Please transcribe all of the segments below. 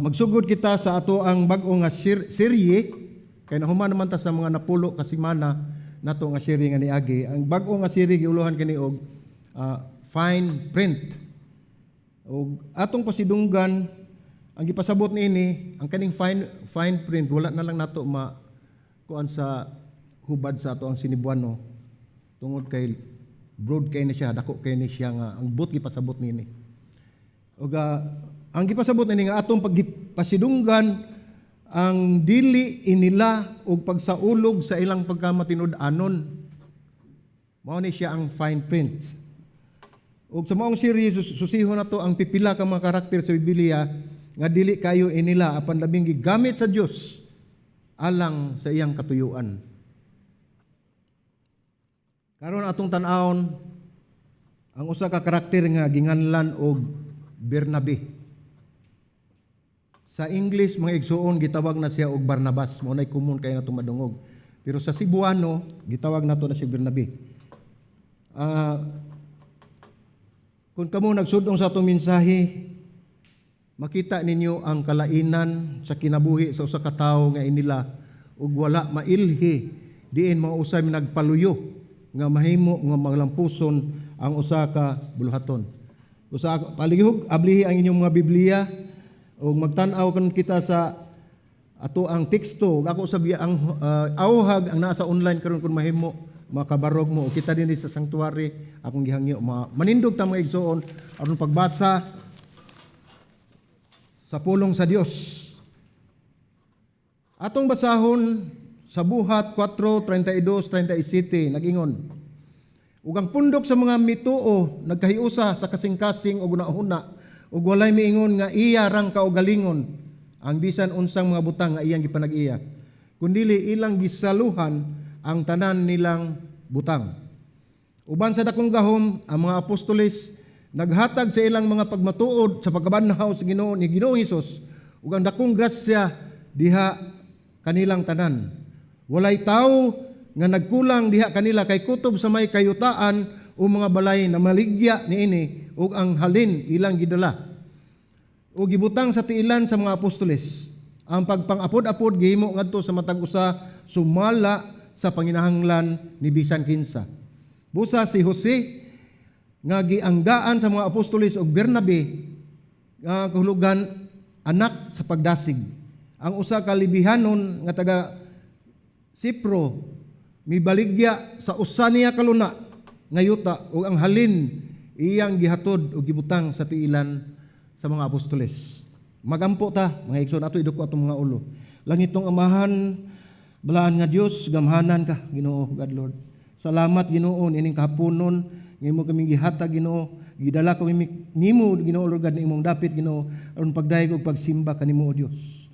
Magsugod kita sa ato ang bag-o nga serye kay nahuman naman ta sa mga 10 ka semana nato nga serye nga niagi. Ang bag-o nga serye giuluhan kini og Fine Print. Og atong pasidunggan ang gipasabot niini, ang kaning fine fine print, wala na lang nato ma kuan sa hubad sa ato ang Sinibuano tungod kay broad kay ni siya, dako kay ni siya nga ang buot gipasabot niini. Ug ang gipasabot niini nga atong pagpasidunggan ang dili inila og pagsaulog sa ilang pagkamatinud-anon. Mao ni siya ang fine print. Ug sa maong series, susihon nato ang pipila ka mga karakter sa Biblia nga dili kayo inila apan labing gigamit sa Dios alang sa iyang katuyuan. Karon atong tan-awon ang usa ka karakter nga ginganlan og Bernabe. Sa English, mga igsuon, gitawag na siya og Barnabas, mao nay common kay nato madungog. Pero sa Cebuano, gitawag nato na si Bernabe. Kung kamo nagsudong sa atong mensahe, makita ninyo ang kalainan sa kinabuhi sa usa ka tawo nga inila ug wala mailhi diin mga usay nagpaluyo nga mahimo nga maglampuson ang usa ka buluhaton. Usa palihog ablihi ang inyong mga Biblia ug magtan-aw kan kita sa ato ang teksto. Ug ako sabi ang awhag ang nasa online karon, kung mahimo makabarog mo, ug kita dinhi sa sanctuary, akong gihangyo manindog ta, mga igsuon, aron pagbasa sa pulong sa Dios. Atong basahon sa Buhat 4:32 37, nagingon: "Ug ang pundok sa mga mituo nagkahiusa sa kasing-kasing ug hunahuna, ug walay miingon nga iya rang kaugalingon ang bisan unsang mga butang nga iyang gipanag-iya, kundili ilang gisaluhan ang tanan nilang butang. Uban sa dakong gahom ang mga apostoles naghatag sa ilang mga pagmatuod sa pagkabanhaw sa Ginoo ni Ginoong Hesus, ug ang dakong grasya diha kanilang tanan. Walay tawo nga nagkulang diha kanila, kay kutob sa may kayutaan o mga balay na maligya niini, ug ang halin ilang gidala o gibutang sa tiilan sa mga apostoles. Ang pagpangapod-apod gihimo ngadto sa matag usa sumala sa panginahanglan ni bisan kinsa. Busa si Jose nga gianggaan sa mga apostoles og Bernabe, nga kahulugan anak sa pagdasig, ang usa ka Libihanon nga taga Sipro, mibaligya sa usa niya ka luna nga yuta, ug ang halin iyang gihatod ug gibutang sa tiilan sa mga apostoles." Magampo ta, mga igsoon, ato iduko atong mga ulo. Langitnong Amahan, balaan nga Dios, gamhanan ka, Ginoo God Lord. Salamat, Ginoo, ining kahaponon nga imo kaming gihatag, Ginoo, gidala kami nimo, Ginoo Lord God, imong dapit, Ginoo, aron pagdayeg ug pagsimba kanimo, O Dios.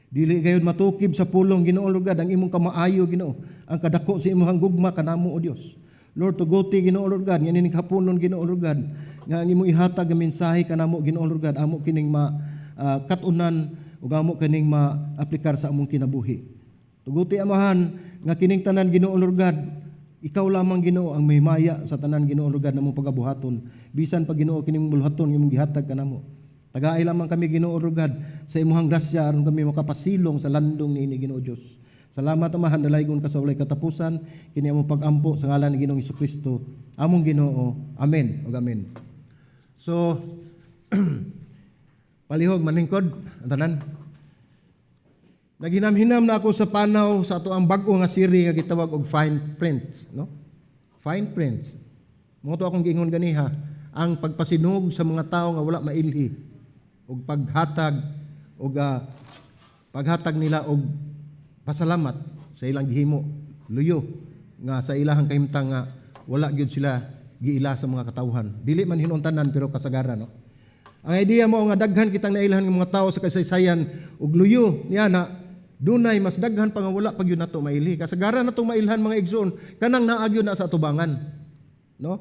Dili gayud matukib sa pulong, Ginoo Lord God, ang imong kamaayo, Ginoo, ang kadako sa imong gugma kanamo, O Dios. Lord, tuguti, Ginoo Lord God, nga ining haponon, Ginoo Lord God, nga ang imong ihatag nga mensahe kanamo, Ginoo Lord God, amo kining ma katunan ug amo kining maaplikar sa among kinabuhi. Tuguti, Amahan, nga kining tanan, Ginoo Lord God, ikaw lamang, Ginoo, ang mahimaya sa tanan, Ginoo Lord God, namong pagabuhaton. Bisan pa, Ginoo, kining buluhaton imong gihatag kanamo. Tagaay lamang kami, Ginoo Lord God, sa imong grasya aron kami makapasilong sa landong niini, Ginoo Dios. Salamat, Amahan, dalaygon ka sa walay katapusan. Kini among pagampo sa ngalan ni Ginoong Kristo, among Ginoo. Amen ug amen. So palihog maningkod ang tanan. Naghinam-hinam na ako sa panaw sa ato ang bag-o nga series nga gitawag og Fine Print, no? Fine Prints. Mao to akong giingon ganiha, ang pagpasinog sa mga tao nga wala mailhi og paghatag nila og pasalamat sa ilang gihimo luyo nga sa ilahang kahimtang nga wala gyud sila giila sa mga katawhan. Dili man hinuon tanan, pero kasagaran, no? Ang idea mo nga daghan kitang nailhan ng mga tao sa kasaysayan ug luyo niya na dunay mas daghan pa nga wala pa gyud nato mailhi. Kasagaran natong mailhan, mga igsoon, kanang naa gyud na sa atubangan. No?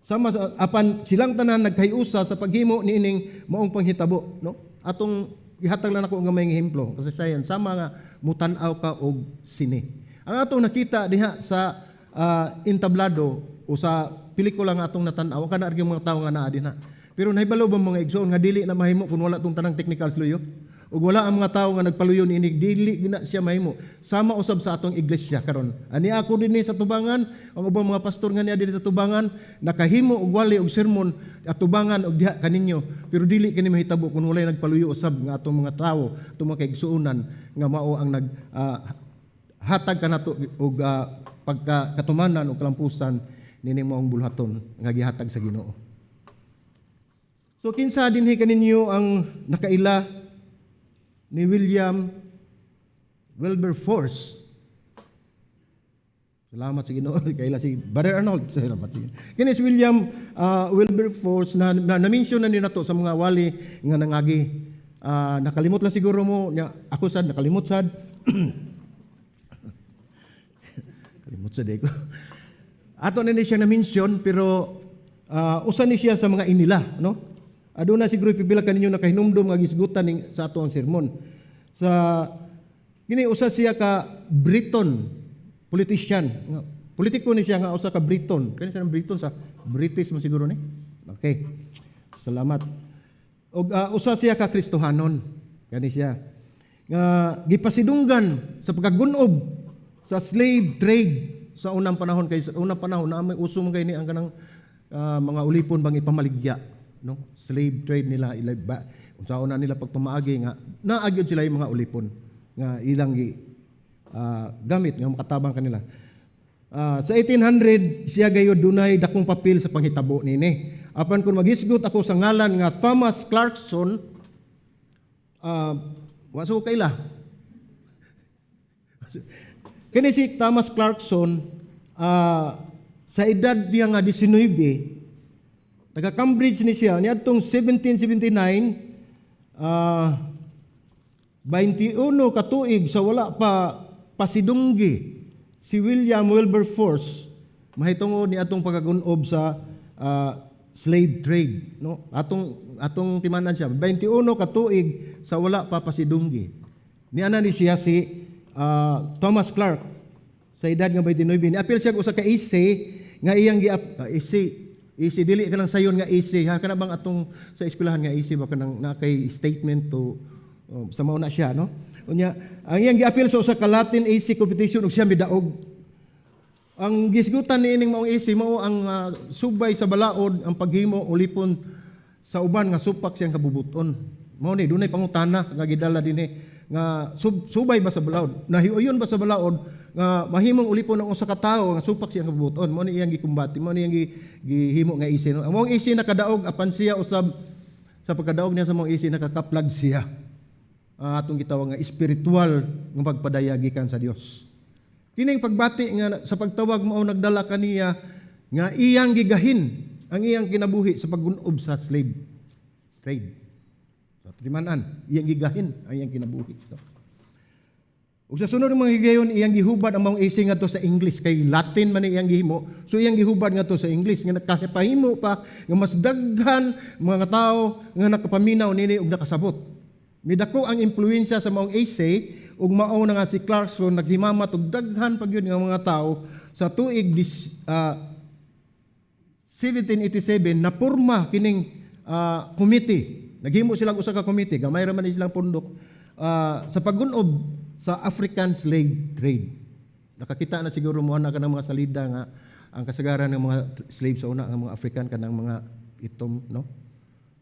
Sama sa, apan silang tanan nagkahiusa sa paghimo niining maong panghitabo, no? Atong ihatag lang nako ang gamay nga ehemplo kasaysayan, sama nga mutan-aw ka og sine. Ang atong nakita diha sa entablado o sa pelikula nga atong natan-aw, kana yung mga tao nga naa dinha. Pero nahibalo ba, mga igsoon, nga dili na mahimo kung wala tong tanang technical luyo? Ug wala ang mga tawo nga nagpaluyo niini, dili gyud na siya mahimo. Sama usab sa atong iglesia karon. Ani ako dinhi sa tubangan, ang ubang mga pastor nga niya dinhi sa tubangan, nakahimo og wali og sermon atubangan og diha kaninyo, pero dili kini mahitabo kung walay nagpaluyo usab nga atong mga tawo, atong mga kaigsuonan nga mao ang nag hatag kanato og pagka katumanan o kalampusan nining maong bulhaton nga gihatag sa Ginoo. So kinsa dinhi kaninyo ang nakaila ni William Wilberforce? Salamat sa Ginoo. Kaila si Brother Arnold. Salamat sa Ginoo. Kini si William Wilberforce na na-mention na ni nato sa mga wali nga nangagi. Nakalimot lang siguro mo nya, ako sad nakalimot sad. Kalimot sad ko. Ato na ni siya na-mention, pero usa ni siya sa mga inila, no? Aduna siguro pipila kaninyo nakahinumdum nga gisgutan ning sa ato ang sermon. Sa kini usa siya ka Briton politician. Nga, politiko ni siya nga usa ka Briton. Kani siya ng Briton, sa British man siguro ni. Okay. Salamat. Og usa siya ka Kristohanon. Kani siya nga gipasidunggan sa pagkagunob sa slave trade sa unang panahon, kay sa unang panahon na may uso man kay ni ang kanang mga ulipon bang ipamaligya, no? Slave trade nila ila ba, unsaon na nila pagpamaagi nga naa gyud sila yung mga ulipon nga ilang gi gamit nga makatabang kanila. Sa 1800 siya gayud dunay dakong papel sa panghitabo nini. Apan kung maghisgot ako sa ngalan nga Thomas Clarkson, wa so kaila. Kini si Thomas Clarkson, sa edad niya nga 19, taga Cambridge ni siya niadtong 1779, 21 ka tuig sa wala pa pasidunggi si William Wilberforce mahitungod ni atong pagkagunob sa slave trade, no? Atong timanan siya, 21 ka tuig sa wala pa pasidunggi ni ana ni siya si Thomas Clark sa edad nga 29. Niapil siya og usa ka essay nga iyang gi essay. Essay, dili ka lang sayon nga essay ha, kana bang atong sa eskwelahan nga essay ba, kanang na kay statement to sa mao na siya, no? Unya ang iyang giapil sa usa ka Latin essay competition ug siya midaog. Ang gisgutan ni ining maong essay mao ang subay sa balaod ang paghimo ulipon sa uban nga supak siyang kabubuton. Mao ni dunay pangutana nga gidala dinhi nga subay ba sa balaod? Nahiuyon ba sa balaod nga mahimong ulipon ang usa ka tawo nga supak siyang kabubuton? Mao ni iyang gikumbati, mao ni iyang gihimo nga essay, no? Ang maong essay nakadaog, apan siya usab sa pagkadaog niya sa maong essay nakakaplag siya. Atong gitawag nga espiritual nga pagpadayag gikan sa Dios. Kining pagbati nga sa pagtawag mao nagdala kaniya nga iyang gigahin ang iyang kinabuhi sa paggunob sa slave trade. So, timan-an, iyang gigahin ang iyang kinabuhi. So, ug sa sunod ng mga higayon, iyang gihubad ang mga essay ngadto sa English, kay Latin man iyang gihimo. So iyang gihubad ngadto sa English nga nakapahimo pa nga mas daghan mga tao nga nakapaminaw nini ug nakasabot. Midako ang impluwensya sa maong essay ug mao na nga si Clarkson naghimamat og daghan pa gyud nga mga tao. Sa tuig 1787 napurma kining committee. Naghimo sila og usa ka committee, gamay ra man ni silang pundok sa paggunob sa African slave trade. Nakakita na siguro mo ana kanang mga salida nga ang kasagaran ng mga slave sa una ang mga African, kanang mga itom, no?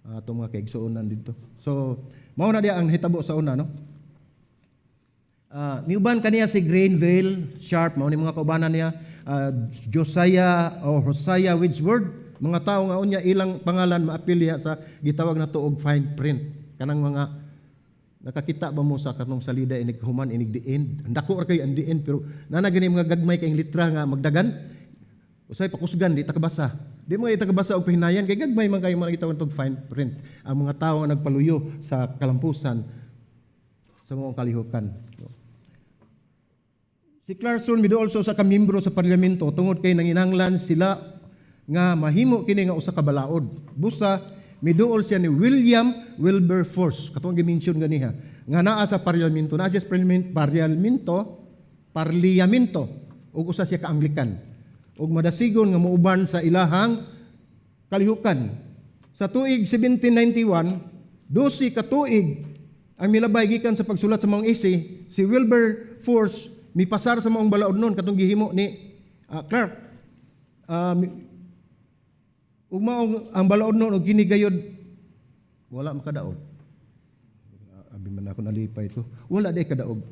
Atong mga kaigsuonan dito. So mao na diya ang hitabo sa una, no? Miuban kaniya si Granville Sharp, mao ni mga kaubanan niya, Josiah o Hosea Wedgwood, mga tao nga unya ilang pangalan maapilya sa gitawag nato og fine print. Kanang mga nakakita ba mo sa katong salida inig human inig the end? Ang dako ra kay ang the end, pero nana gani mga gagmay kay litra nga magdagan. Usay pakusgan di ta kabasa. Di mo di ta kabasa og pahinayan kay gagmay man kayo mga gitawag og fine print. Ang mga tao nga nagpaluyo sa kalampusan sa mga kalihukan. Si Clarkson miduol sa usa ka miyembro sa parlamento tungod kay nanginanglan sila nga mahimo kini nga usa ka balaod. Busa miduol siya ni William Wilberforce, katong gi-mention ganiha, nga naa sa parlamento, naa siya sa parlamento ug usa siya ka Anglican. Ug madasigon nga muuban sa ilahang kalihukan. Sa tuig 1791, 12 ka tuig Ang milabay gikan sa pagsulat sa maong essay, si Wilberforce mipasar sa maong balaod nun katong gihimo ni Clark. Ug maong ang balaod nun og kini gayod wala makadaog. Abi man ako nalipay ito. Wala day kadaog.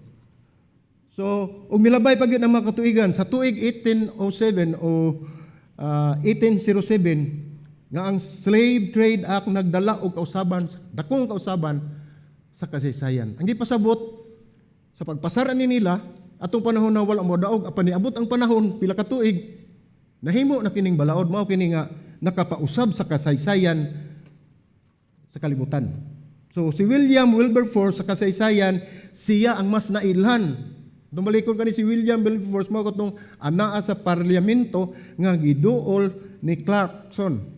So, ug milabay pa gyud ang mga katuigan sa tuig 1807 o 1807 nga ang Slave Trade Act nagdala og kausaban, dakong kausaban sa kasaysayan. Ang gipasabot sa pagpasar ani nila atong panahon na wala mo daog, apan niabot ang panahon, pila ka tuig, nahimo na kining balaod, mao kini nga nakapausab sa kasaysayan sa kalibutan. So si William Wilberforce, sa kasaysayan siya ang mas nailhan. Tumalikon kani si William Wilberforce, mao katong anaa sa parlamento nga giduol ni Clarkson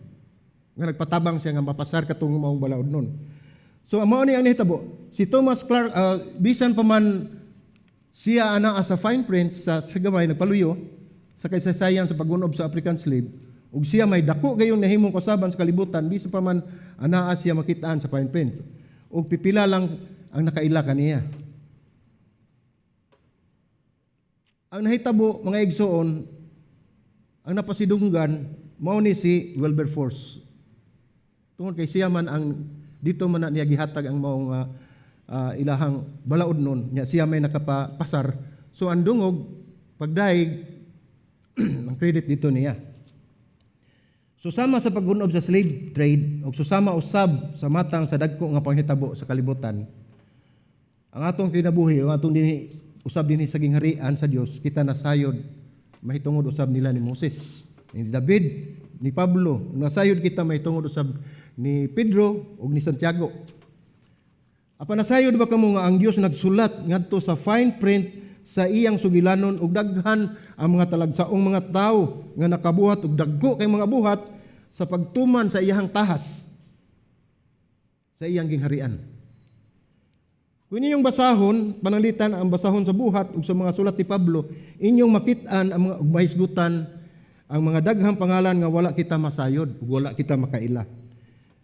nga nagpatabang siya nga mapasar katong maong balaod nun. So ang mao ni ang nahitabo. Si Thomas Clark, bisan pa man siya anaa sa fine print sa gamay nagpaluyo sa kasaysayan sa pagunob sa African slave, ug siya may dako gayong nahimong kausaban sa kalibutan bisan pa man anaa siya makitaan sa fine print. Ug pipila lang ang nakaila kaniya. Ang nahitabo, mga igsoon, ang napasidunggan mao ni si Wilberforce. Tungod kay siya man ang dito man na niya gihatag ang maong ilahang balaod nun, nya siya may nakapasar. So ang dungog pagdaig ang credit dito niya. Susama sa pag-unob sa slave trade ug susama usab sa matang sa dagko nga panghitabo sa kalibutan. Ang atong kinabuhi, ang atong dinhi usab dinhi sa gingharian sa Dios, kita nasayod mahitungod usab nila ni Moses, ni David, ni Pablo, nasayod kita mahitungod usab ni Pedro ug ni Santiago. Apan nasayod ba kamo nga ang Dios nagsulat ngadto sa fine print sa iyang sugilanon ug daghan ang mga talagsaong mga tawo nga nakabuhat og dagko kay mga buhat sa pagtuman sa iyang tahas sa iyang gingharian? Kung inyong basahon, pananglitan ang basahon sa Buhat ug sa mga sulat ni Pablo, inyong makit-an ang mga ug mahisgutan ang mga daghang pangalan nga wala kita masayod ug wala kita makaila.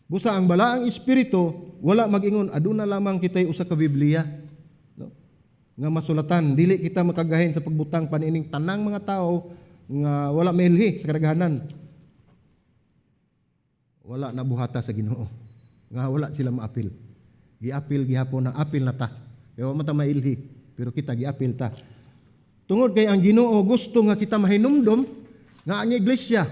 Busa ang balaang espiritu wala mag-ingon aduna lamang kitay usa ka Biblia, no, nga masulatan, dili kita makagahin sa pagbutang paniining tanang mga tao nga wala mailhi sa kadaghanan. Wala nabuhata sa Ginoo nga wala sila maapil. Giapil gihapon na apil na ta. Kaya wa man ta mailhi, pero kita giapil ta. Tungod kay ang Ginoo gusto nga kita mahinumdom nga ang iglesia,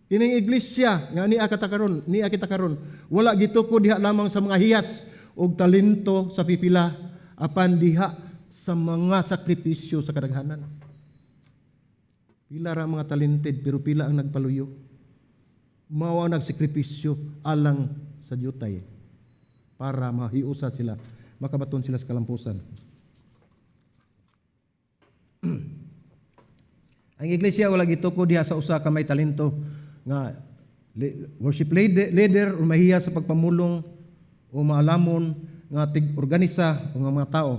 kining iglesia nga niya kita karon, niya kita karon, wala gitukod diha lamang sa mga hiyas og talento sa pipila, apan diha sa mga sakripisyo sa kadaghanan. Pila ra mga talented, pero pila ang nagpaluyo. Mao ang nagsakripisyo alang sa dyutay para mahiusa sila, makabaton sila sa kalampusan. Ang iglesia wala gitukod diha sa usa ka may talento nga worship leader o mahiya sa pagpamulong o maalamon nga tig-organisa o nga mga tao.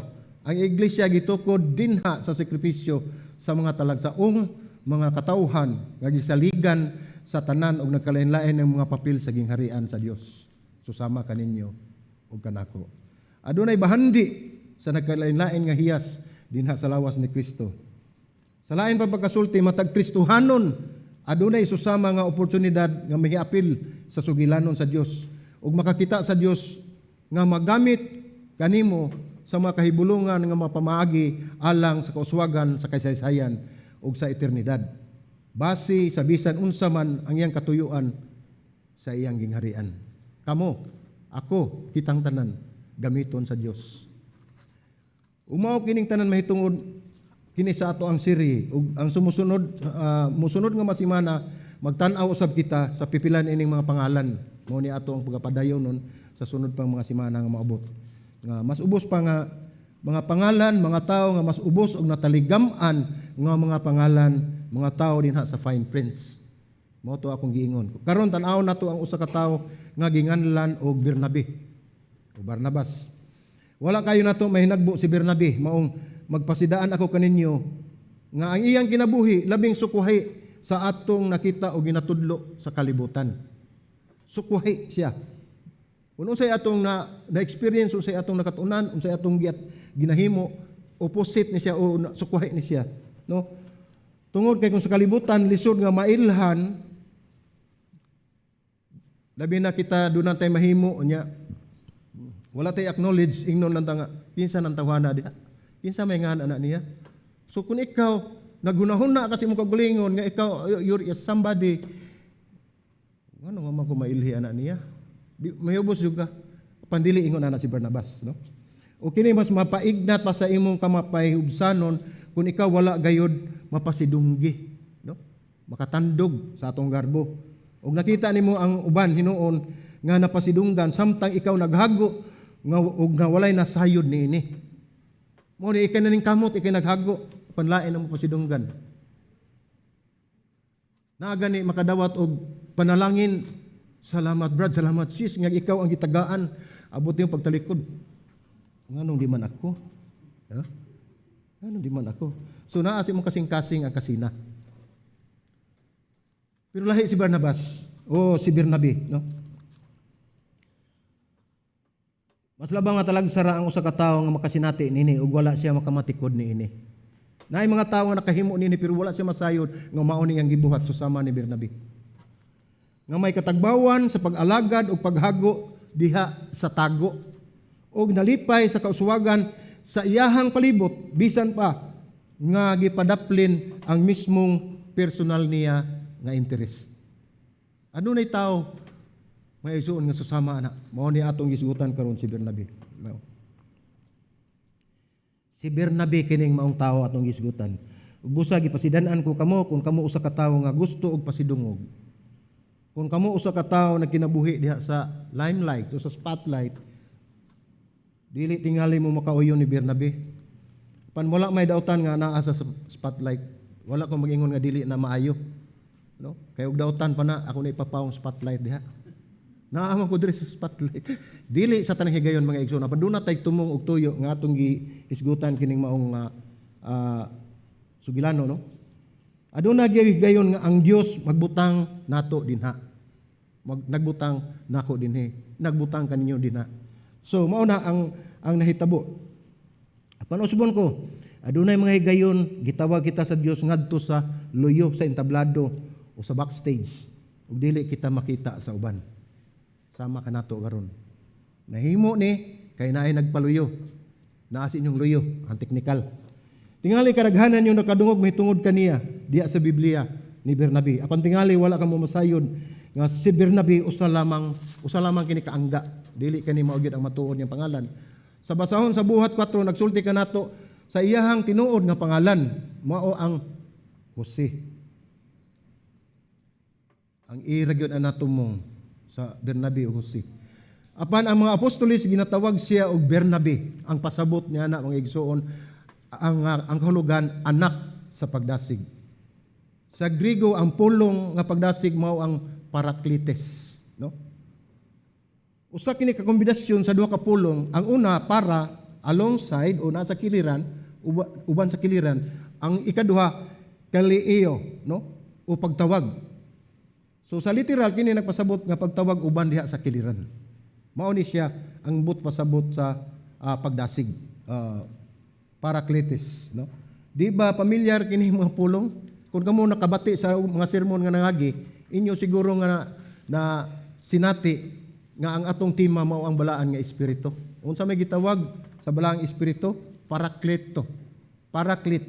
Ang iglesia gitukod dinha sa sakripisyo sa mga talagsaong mga katawhan nga gisaligan sa tanan og nagkalain-lain ng mga papel sa gingharian sa Dios. Susama kaninyo ug kanako. Adunay bahandi sa nagkalain-lain nga hiyas dinha sa lawas ni Kristo. Sa lain pa pagkasulti, matag Kristohanon adunay susama nga oportunidad nga mahiapil sa sugilanon sa Dios ug makakita sa Dios nga magamit kanimo sa mga kahibulungan nga mapamaagi alang sa kauswagan sa kasaysayan ug sa eternidad. Base sa bisan unsa man ang iyang katuyuan sa iyang gingharian. Kamo, ako, kitang tanan gamiton sa Dios. Umaw kining tanan mahitungod kini sa ato ang siri ug ang sumusunod musunod nga masimana, magtan-aw usab kita sa pipilan ining mga pangalan. Mao ni ato ang pagpadayon nun sa sunod pang mga simana nga moabot. Nga mas ubos pa nga mga pangalan, mga tao nga mas ubos og nataligam-an nga mga pangalan, mga tao dinha sa fine prints. Mao to akong giingon. Karon tan-awon nato ang usa ka tawo nga ginganlan og Bernabe o Barnabas. Wala kayo nato mahinagbo si Bernabe, maong magpasidaan ako kaninyo nga ang iyang kinabuhi labing sukwahi sa atong nakita o ginatudlo sa kalibutan. Sukwahi siya. Kung unsay atong na, na-experience, unsay atong nakatunan, unsay atong ginahimo, opposite ni siya o sukwahi ni siya, no? Tungod kay kung sa kalibutan lisod nga mailhan, labi na kita doon tay mahimo nya wala tay acknowledge, ingnon lang ta nga kinsa nang tawhana diha, kinsa may ngan ana niya. So kung ikaw naghunahuna kasi imong kaugalingon nga ikaw, you're somebody, ngano nga man ko mailhi ana niya? Di mayubos jud ka pandili ingon ana si Barnabas, no? O kini mas mapaignat pa sa imong kamapahubsanon kung ikaw wala gayod mapasidunggi, no? Makatandog sa atong garbo. Ug nakita nimo ang uban hinuon nga napasidunggan samtang ikaw naghago nga ug nga walay nasayod niini. Mao ni ikay naning kamot, ikay naghago, panlain ang mapasidunggan. Naa gani makadawat og panalangin, "Salamat, Brad, salamat, sis, nga ikaw ang gitagaan." Abot yung pagtalikod. Nganong di man ako? Ha? Nganong di man ako? So naa sa imong kasing-kasing ang kasina. Pero lahi si Barnabas o si Bernabe, no? Mas labang nga talagsara ang usa ka tawo nga makasinati nini ug wala siya makamatikod niini. Naay mga tawo nga nakahimo nini pero wala siya masayod nga mao ni ang gibuhat susama ni Bernabe. Nga may katagbawan sa pag-alagad ug paghago diha sa tago ug nalipay sa kauswagan sa iyahang palibot bisan pa nga gipadaplin ang mismong personal niya nga interest. Adunay tao may isuon nga susama ana. Mao ni atong gisugutan karon, si Bernabe. Mao. Si Bernabe kining maong tawo atong gisgutan. Ug busa gipasidan-an ko kamo kung kamo usa ka tawo nga gusto og pasidungog. Kung kamo usa ka tawo nagkinabuhi diha sa limelight o sa spotlight, dili tingali mo makauyon ni Bernabe. Pan wala may dautan nga naa sa spotlight. Wala ko mag-ingon nga dili na maayo. No? Kay og dautan pa na ako na ipapawong spotlight diha. Naa man ko diri sa spotlight. Dili sa tanang higayon, mga igsoon. Apan duna tay tumong og tuyo nga atong gihisgutan kining maong sugilano, no? Aduna gyud higayon nga ang Dios magbutang nato dinha. Nagbutang nako dinhi. Nagbutang kaninyo dinha. So mao na ang nahitabo. Apan usbon ko, adunay mga higayon gitawag kita sa Dios ngadto sa luyo, sa entablado o sa backstage ug dili kita makita sa uban. Sama kanato karon. Nahimo ni kay naay nagpaluyo. Naa sa inyong luyo, ang teknikal. Tingali kadaghanan yung nakadungog mahitungod kaniya diya sa Biblia ni Bernabe. Apan tingali wala ka mo masayod nga si Bernabe usa lamang kini kaangga. Dili kani mao gyud ang matuod niyang pangalan. Sa basahon sa Buhat 4, nagsulti kanato sa iyahang tinuod nga pangalan, mao ang Jose. Ang ira gyud ang natumong sa Bernabe o Jose. Apan ang mga apostoles ginatawag siya og Bernabe. Ang pasabot niya na, mga igsoon, ang kahulugan, anak sa pagdasig. Sa Grigo, ang pulong nga pagdasig mao ang parakletes, no? Usa kini ka kombinasyon sa duha ka pulong. Ang una, para, alongside o nasa kiliran, uban sa kiliran. Ang ikaduha, kaleo, no? O pagtawag. So sa literal kini nagpasabot nga pagtawag uban diha sa kiliran. Mao ni siya ang but pasabot sa pagdasig. Parakletes, no? Di ba pamilyar kini mga pulong? Kung kamo nakabati sa mga sermon nga nangagi, inyo siguro nga na sinati nga ang atong tema mao ang balaan nga espiritu. Unsa may gitawag sa balaang espiritu? Parakleto. Paraklit.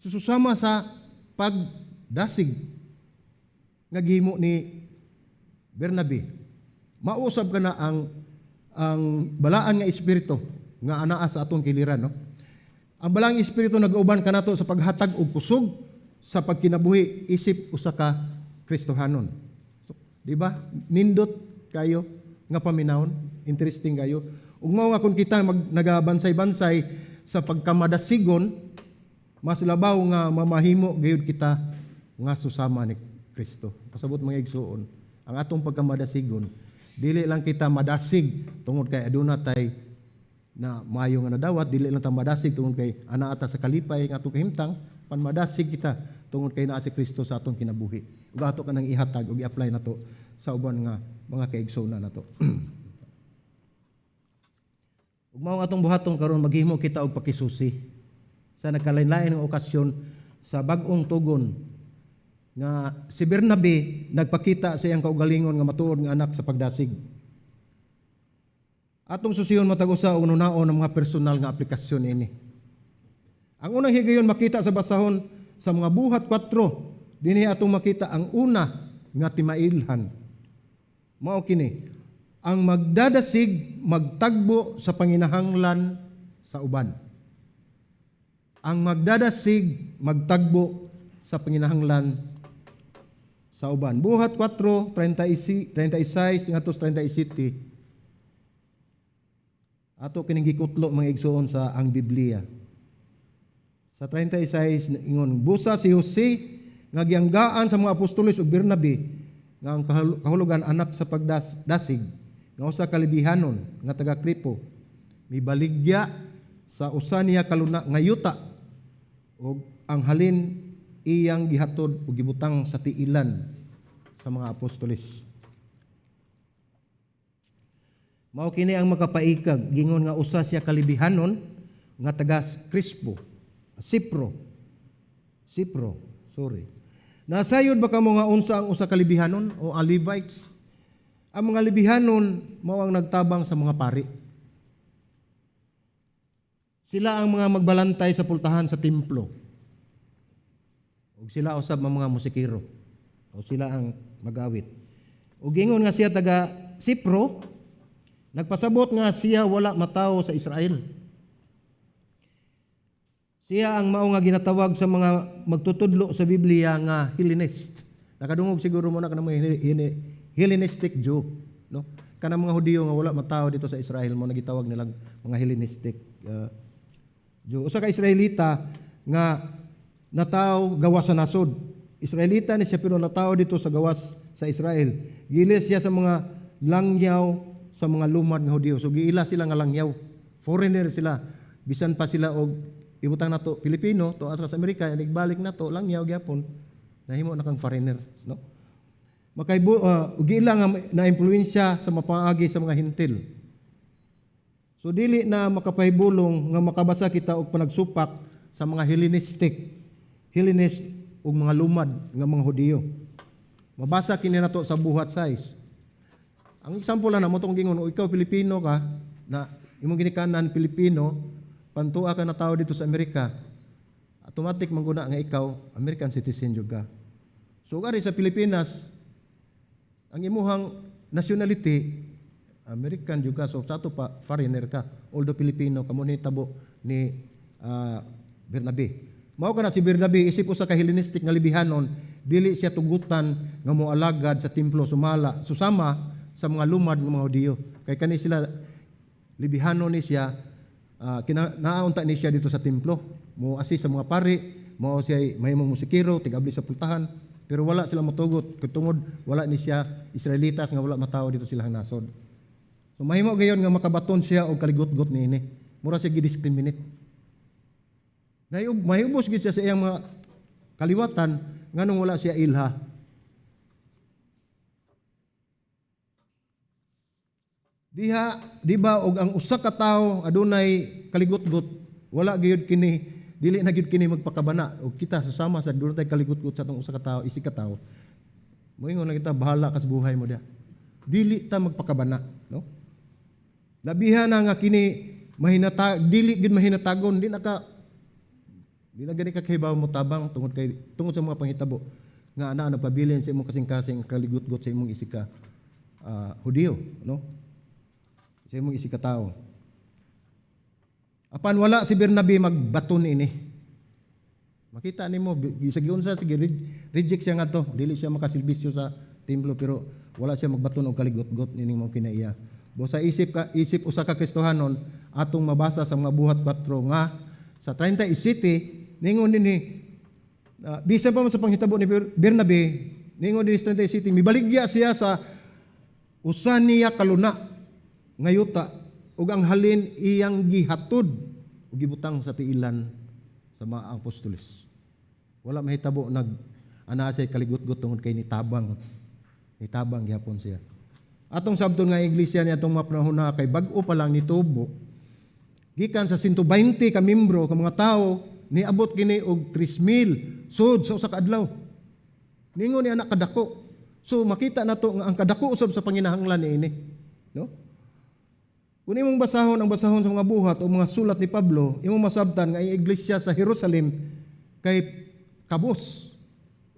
Susama sa pagdasig nga gihimo ni Bernabe. Mausab ka na ang balaan nga espiritu nga anaa sa atong kiliran, no? Ang balaang espiritu nagauban kanato sa paghatag og kusog sa pagkinabuhi isip usa ka Kristohanon. So, di ba? Nindot kayo nga paminawon, interesting kayo. Ug mao nga kung kita nagabansay-bansay sa pagkamadasigon, mas labaw nga mamahimo gayud kita nga susama ni Kristo. Pasabot, mga igsuon, ang atong pagkamadasigon, dili lang kita madasig tungod kay aduna tay na maayo nga nadawat, dili lang ta madasig tungod kay anaa ta sa kalipay nga atong kahimtang, pan madasig kita tungod kay naa si Kristo sa atong kinabuhi. Ug ato kanang ihatag ug i-apply nato sa uban nga mga kaigsuonan nato. Ug mao ang atong buhaton karon, maghimo kita og pakisusi sa nagkalain-lain nga okasyon sa Bag-ong Tugon nga si Bernabe nagpakita sa iyang kaugalingon nga matuod nga anak sa pagdasig. Atong susihon matag usa og hunaon ang mga personal nga aplikasyon ini. Ang unang higayon makita sa basahon sa mga Buhat 4, dinhi atong makita ang una nga timailhan. Mao kini, ang magdadasig magtagbo sa panginahanglan sa uban. Ang magdadasig magtagbo sa panginahanglan sa uban. Buhat 4, 36, 36 ngadto 37. Ato kining gikutlo, mga igsuon, sa ang Biblia. Sa 36 ingon, busa si Jose nga giyanggaan sa mga apostoles ug Bernabe nga ang kahulugan anak sa pagdasig, nga usa ka Libihanon nga taga Kripo, mibaligya sa usa niya kaluna nga yuta ug ang halin iyang gihatod ug gibutang sa tiilan sa mga apostoles. Mao kini ang makapaikag, gingon nga usa siya ka Libihanon nga taga Crispo, Sipro. Sipro, sorry. Nasayod ba kamo nga unsa ang usa ka Libihanon o ang Levites? Ang mga Libihanon mao ang nagtabang sa mga pari. Sila ang mga magbalantay sa pultahan sa templo. Ug sila usab ang mga musikero. O sila ang magawit. Ug gingon nga siya taga Sipro, nagpasabot nga siya wala matawo sa Israel. Siya ang mao nga ginatawag sa mga magtutudlo sa Biblia nga Hellenist. Nakadungog siguro mo na kanang mga Hellenistic Jew, no? Kanang mga Hudiyo nga wala matawo dito sa Israel mo nagitawag nilang mga Hellenistic Jew. Usa ka Israelita nga nataw gawas sa nasod. Israelita ni siya pero nataw dito sa gawas sa Israel. Giila siya sa mga langyaw sa mga lumad nga Hudiyo. So giila sila nga langyaw. Foreigner sila. Bisan pa sila og ibutang nato Pilipino, tuas ka sa Amerika, igbalik nato langyaw gyapon. Nahimo na kang foreigner, no? Makaibu giila nga na impluwensya sa mapaagi sa mga Hentil. So dili na makapahibulong nga makabasa kita og panagsupak sa mga Hellenistic, Hellenist ug mga lumad nga mga Hudiyo. Mabasa kini nato sa Buhat 6. Ang example lang na mo tong gingon, o ikaw Pilipino ka na imong ginikanan Pilipino, pantua ka na tao dito sa Amerika, automatic mangguna nga ikaw American citizen jud ka. So ari sa Pilipinas, ang imuhang nationality American jud ka, so sa ato pa foreigner ka, although Pilipino kamo ni tabo ni Bernabe. Mao kana si Bernabe isip usa ka Hellenistic nga Libihanon, dili siya tugutan nga moalagad sa templo sumala susama sa mga lumad nga mga Hudiyo. Kay kani sila Libihanon ni siya, naunta ni siya dito sa templo. Mo assist sa mga pari, mao siya mahimong musikero, tigabli sa pultahan, pero wala sila motugot kay tungod wala ni siya Israelitas nga wala matawo dito silang nasod. So mahimo gayon nga makabaton siya og kaligutgot niini. Mura siya gidiscriminate. Mahibos gid siya sa iyang mga kaliwatan nganong wala siya ilha. Diha, di ba, og ang usa ka tawo adunay kaligutgot, wala gyud kini, dili na gyud kini magpakabana. Og kita susama sa dunay tay kaligutgot sa atong usa ka tawo, isig ka tawo. Moingon lang kita, bahala ka sa buhay mo diha. Dili ta magpakabana, no? Labihan na nga kini mahinata, dili gyud mahinatagon, di na gani ka kahibaw mo tabang tungod sa mga panghitabo nga ana nagpabilin sa imong kasing-kasing kaligutgot sa imong isig ka Hudiyo, no? Sa imong isig ka tawo. Apan wala si Bernabe magbaton ini. Makita nimo sa giunsa sige reject siya ngadto, dili siya makaserbisyo sa templo pero wala siya magbaton og kaligutgot nining mao kinaiya. Busa isip usa ka Kristohanon, atong mabasa sa mga Buhat 4 nga sa 37 ningon dinhi, bisan pa man sa panghitabo ni Bernabe, ningon dinhi sa 37 mibaligya siya sa usa niya kaluna nga yuta ug ang halin iyang gihatod ug gibutang sa tiilan sa mga apostoles. Wala mahitabo nag ana siya kaligutgot tungod kay nitabang. Nitabang gihapon siya. Atong sabton nga iglesia niya atong mga panahon na kay bag-o pa lang nitubo. Gikan sa 120 ka membro ka mga tawo, niabot kini og 3,000 sud sa usa ka adlaw. Ningon ni anak kadako. So makita nato nga ang kadako usab sa panginahanglan niini, no? Kung imong basahon ang basahon sa mga buhat o mga sulat ni Pablo, imong masabtan nga ang iglesia sa Jerusalem kay kabos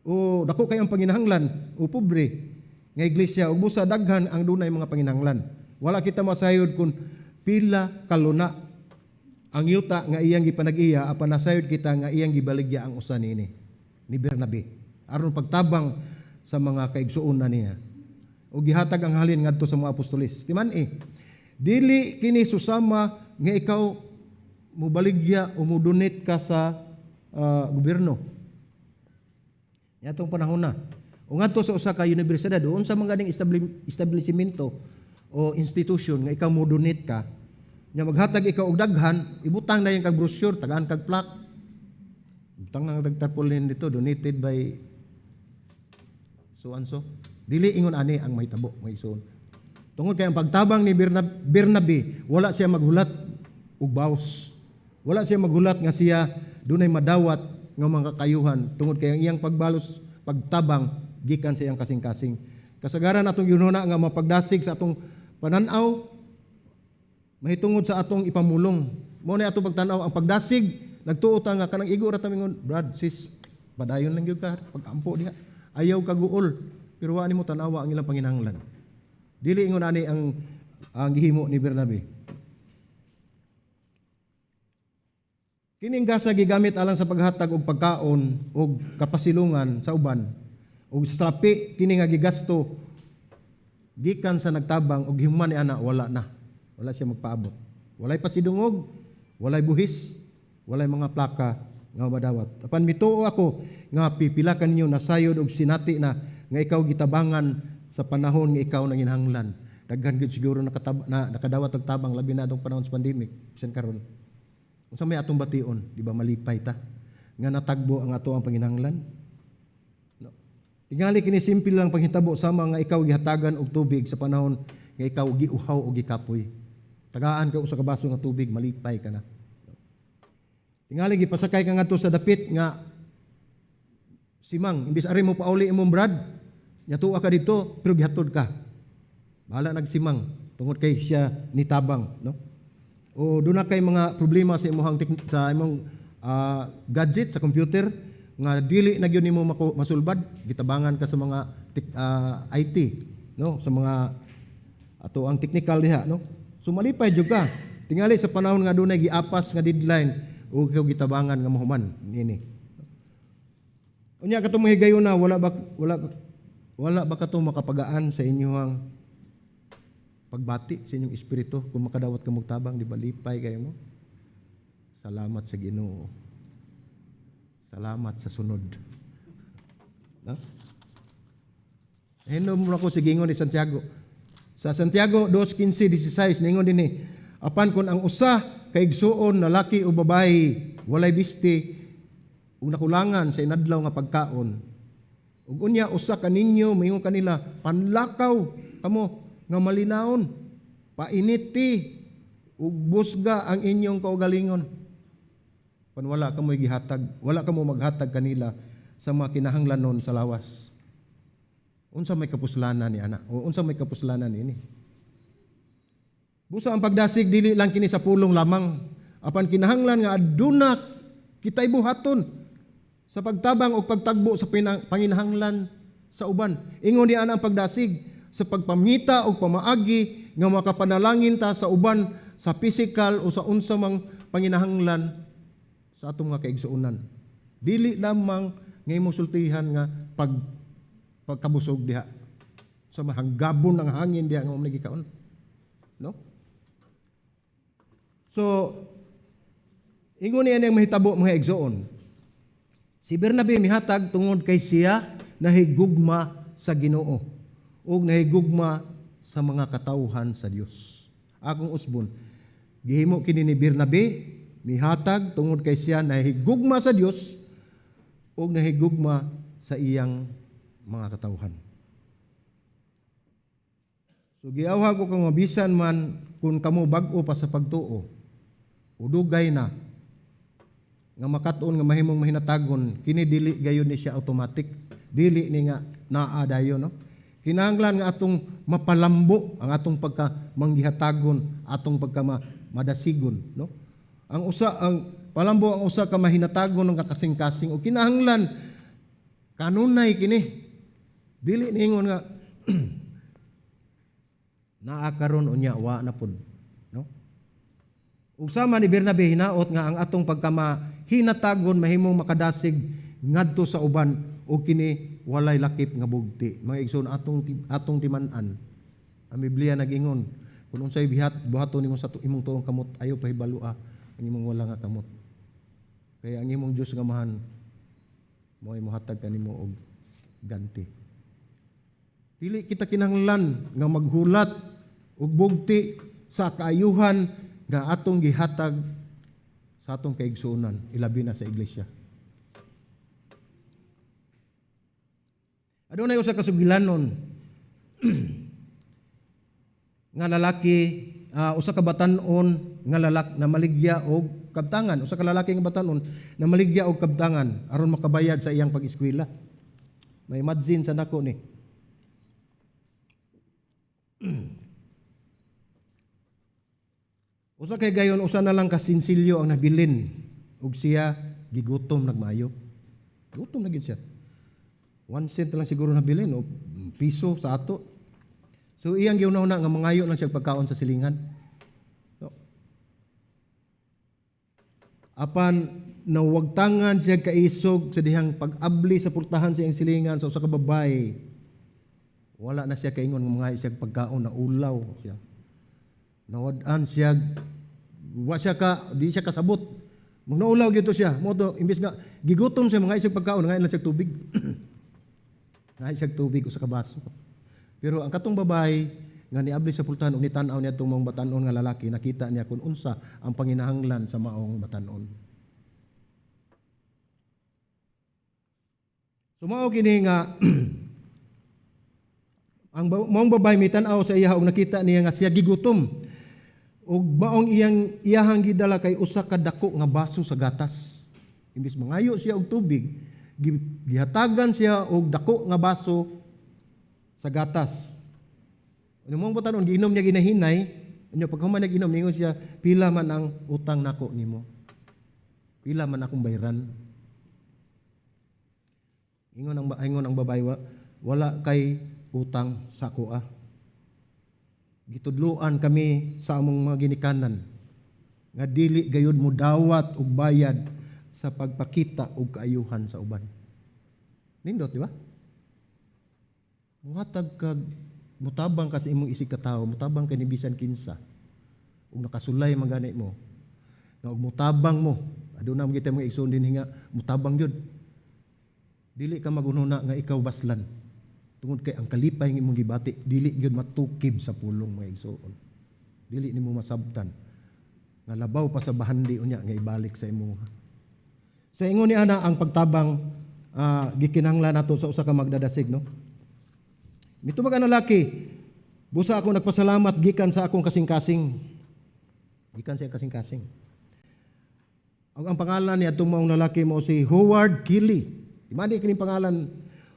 o dako kay ang panginahanglan o pobre nga iglesia ug busa daghan ang dunay mga panginahanglan. Wala kita masayod kung pila kaluna ang yuta nga iyang gipanag-iya, apan nasayod kita nga iyang gibaligya ang usa niini ni Bernabe aron pagtabang sa mga kaigsuonan niya o gihatag ang halin ngadto sa mga apostoles. Timan-i, dili kini susama nga ikaw mubaligya o mudonate ka sa gobyerno. Yatong panahon na. O ngadto sa usa ka universidad o unsa man ganing establishmento o institution nga ikaw mo-donate ka, nya maghatag ikaw og daghan, ibutang na yung kag brochure, tagaan kag plaque. Butang ang tarpaulin dito, "Donated by so and so." Dili ingon ani ang mahitabo, mga igsoon. Tungod kay ang pagtabang ni Bernabe, wala siya maghulat og baws. Wala siya maghulat nga siya dunay madawat nga mga kakayuhan tungod kay ang iyang pagbalos, pagtabang gikan sa iyang kasing-kasing. Kasagaran atong yununa nga mapagdasig sa atong pananaw mahitungod sa atong ipamulong. Mao na atong pagtan-aw ang pagdasig, nagtuo ta nga kanang igo ra ta mingon, "Brad, sis, padayon lang gyud ka pagampo diha. Ayaw kaguol." Pero wa nimo tan-awa ang ilang panginahanglan. Dili ingon ani ang gihimo ni Bernabe. Kining gasa gigamit alang sa paghatag og pagkaon og kapasilungan sa uban ug sa salapi kini nga gigasto gikan sa nagtabang og human ni ana wala na. Wala siya magpaabot. Walay pasidungog, walay buhis, walay mga plaka nga madawat. Apan mituo ako nga pipila ka ninyo nasayod og sinati na nga ikaw gitabangan sa panahon nga ikaw nanginahanglan. Daghan gyud siguro nakadawat og tabang, labi na atong panahon sa pandemic bisan karon. Unsa may atong bation, di ba malipay ta nga natagbo ang ato ang panginahanglan? No. Tingali kini simple lang panghitabo sama nga ikaw gihatagan og tubig sa panahon nga ikaw giuhaw o gikapoy. Tagaan ka usa ka baso nga tubig, malipay ka na. Tingali gipasakay ka ngadto sa dapit nga simang, imbis ari mo pauli imong brad, nya tuwa ka dito, pero gihatod ka. Bahala nagsimang tungod kay siya nitabang, no? O doon na kay mga problema sa imong gadget, sa computer nga dili na gyud nimo masulbad, gitabangan ka sa mga IT, no, sa mga ato ang technical diha, no? So malipay jud ka. Tingali sa panahon nga dunay giapas nga deadline ug ikaw gitabangan nga mahuman niini. Unya katong mga higayuna, wala ba kato makapagaan sa inyong pagbati sa inyong espiritu kung makadawat ka tabang? Di ba lipay kayo mo? Salamat sa Ginoo. Salamat sa sunod. No? Hinom mo ako sa gingon ni Santiago. Sa Santiago 2:15-16, ningon dinhi, "Apan kung ang usa ka igsuon, lalaki o babayi, walay bisti ug nakulangan sa inadlaw nga pagkaon, ug unya usa kaninyo moingon kanila, 'Panlakaw kamo nga malinawon, painiti ug busga ang inyong kaugalingon,' pan wala kamo gihatag, wala kamo maghatag kanila sa mga kinahanglanon sa lawas, unsa may kapuslanan ni ana o unsa may kapuslanan niini?" Busa ang pagdasig dili lang kini sa pulong lamang, apan kinahanglan nga aduna kitay buhaton sa pagtabang o pagtagbo sa panginahanglan sa uban. Ingon ni ana ang pagdasig sa pagpamita og pamaagi nga makapanalangin ta sa uban sa physical o sa unsa mang panginahanglan sa atong mga kaigsuonan. Dili lamang nga imong sultihan nga pagkabusog diha sa mahanggabon ng hangin diha nga mo gikaon. No? So, ingon niya niyang mahitabo, mga igsoon. Si Bernabe mihatag tungod kay siya nahigugma sa Ginoo ug nahigugma sa mga katawhan sa Dios. Akong usbon, gihimo kini ni Bernabe, mihatag tungod kay siya nahigugma sa Dios ug nahigugma sa iyang mga katawhan. So giawhag ko kang mabisan man kung kamo bag-o pa sa pagtuo. O dugay na nga makat-on nga mahimong mahinatagon, kini dili gayon ni siya automatic, dili ni nga naa dayon, no? Kinahanglan nga atong mapalambo ang atong pagka manggihatagon, atong pagka madasigon, no? Ang usa, ang palambo ang usa ka mahinatagon ng kasing-kasing o kinahanglan kanunay kini, dili niingon nga naa karon, unya wa na pud, no? Ug sama ni Bernabe, hinaot nga ang atong pagkama hinatagon mahimong makadasig ngadto sa uban ug kini walay lakip nga bugti. Mga igsoon, atong timan-an. Ang Biblia nag-ingon, kung unsay bihat buhaton nimo sa imong tuong kamot, ayo pahibalua ang imong wala nga kamot. Kaya ang imong Dios nga Amahan mo'y mohatag kanimo og ganti. Dili kita kinahanglan nga maghulat og bugti sa kaayuhan nga atong gihatag sa atong kaigsuonan, ilabi na sa iglesia. Adunay usa ka sugilanon nga lalaki, usa ka batan-on nga lalaki na maligya og kabtangan, usa ka lalaki nga batan-on na maligya og kabtangan aron makabayad sa iyang pag-eskwela. May imagine sa nako ni. Usa kay gayon, usa na lang ka sinsilyo ang nabilin ug siya gigutom nagmayo. Gutom na gid siya. 1 cent lang siguro nabilin o piso sa ato. So iyang giuna-una nga mangayo lang siya pagkaon sa silingan. So, apan nawagtangan siya kaisog sa dihang pag-abli sa purtahan sa iyang silingan sa usa ka babae. Wala na siya kaingon nga mangayo siya pagkaon, na ulaw siya. Nawad-an siya, wa siya ka di siya kasabot. Magnaulaw gyud to siya. Mo to imbes nga gigutom siya mangayo siya pagkaon, nangayo lang siya tubig. Nangayo siya tubig usa ka baso. Pero ang katong babae nga niabli sa pultahan ug nitan-aw niya itong maong batan-on nga lalaki, nakita niya kung unsa ang panginahanglan sa maong batan-on. So mao kini nga ang maong babae mitan-aw sa iya ug nakita niya nga siya gigutom. Ug maong iyang iyahang gidala kay usa ka dako nga baso sa gatas. Imbis mangayo siya og tubig, gihatagan siya og dako nga baso sa gatas. Ano mong batan-on, giinom niya ginahinay, ano paghuman nag-inom, ningon siya, "Pila man ang utang nako nimo? Pila man akong bayran?" Ingon ang babae, "Wala kay utang sa ako ah. Gitudluan kami sa among mga ginikanan nga dili gayud mo dawat og bayad sa pagpakita og kaayuhan sa uban." Nindot, di ba? Muhatag kag mutabang ka sa imong isig katawo, mutabang ka ni bisan kinsa. Ug nakasulay man gani mo. Nga og mutabang mo, aduna man kita mga igsoon dinhi nga mutabang gyud. Dili ka magununa nga ikaw baslan. Tungod kay ang kalipay ng imong gibati dili gyud matukib sa pulong, mga igsoon. Dili nimo masabtan nga labaw pa sa bahandi unya nga ibalik sa imo. Sa ingon ni ana, ang pagtabang gikinahanglan nato sa usa ka magdadasig, no? Mitubag ang lalaki, "Busa ako nagpasalamat gikan sa akong kasing-kasing." Gikan sa kasing-kasing. Ang pangalan ni atong maong lalaki mo si Howard Kelly. Imani kining pangalan.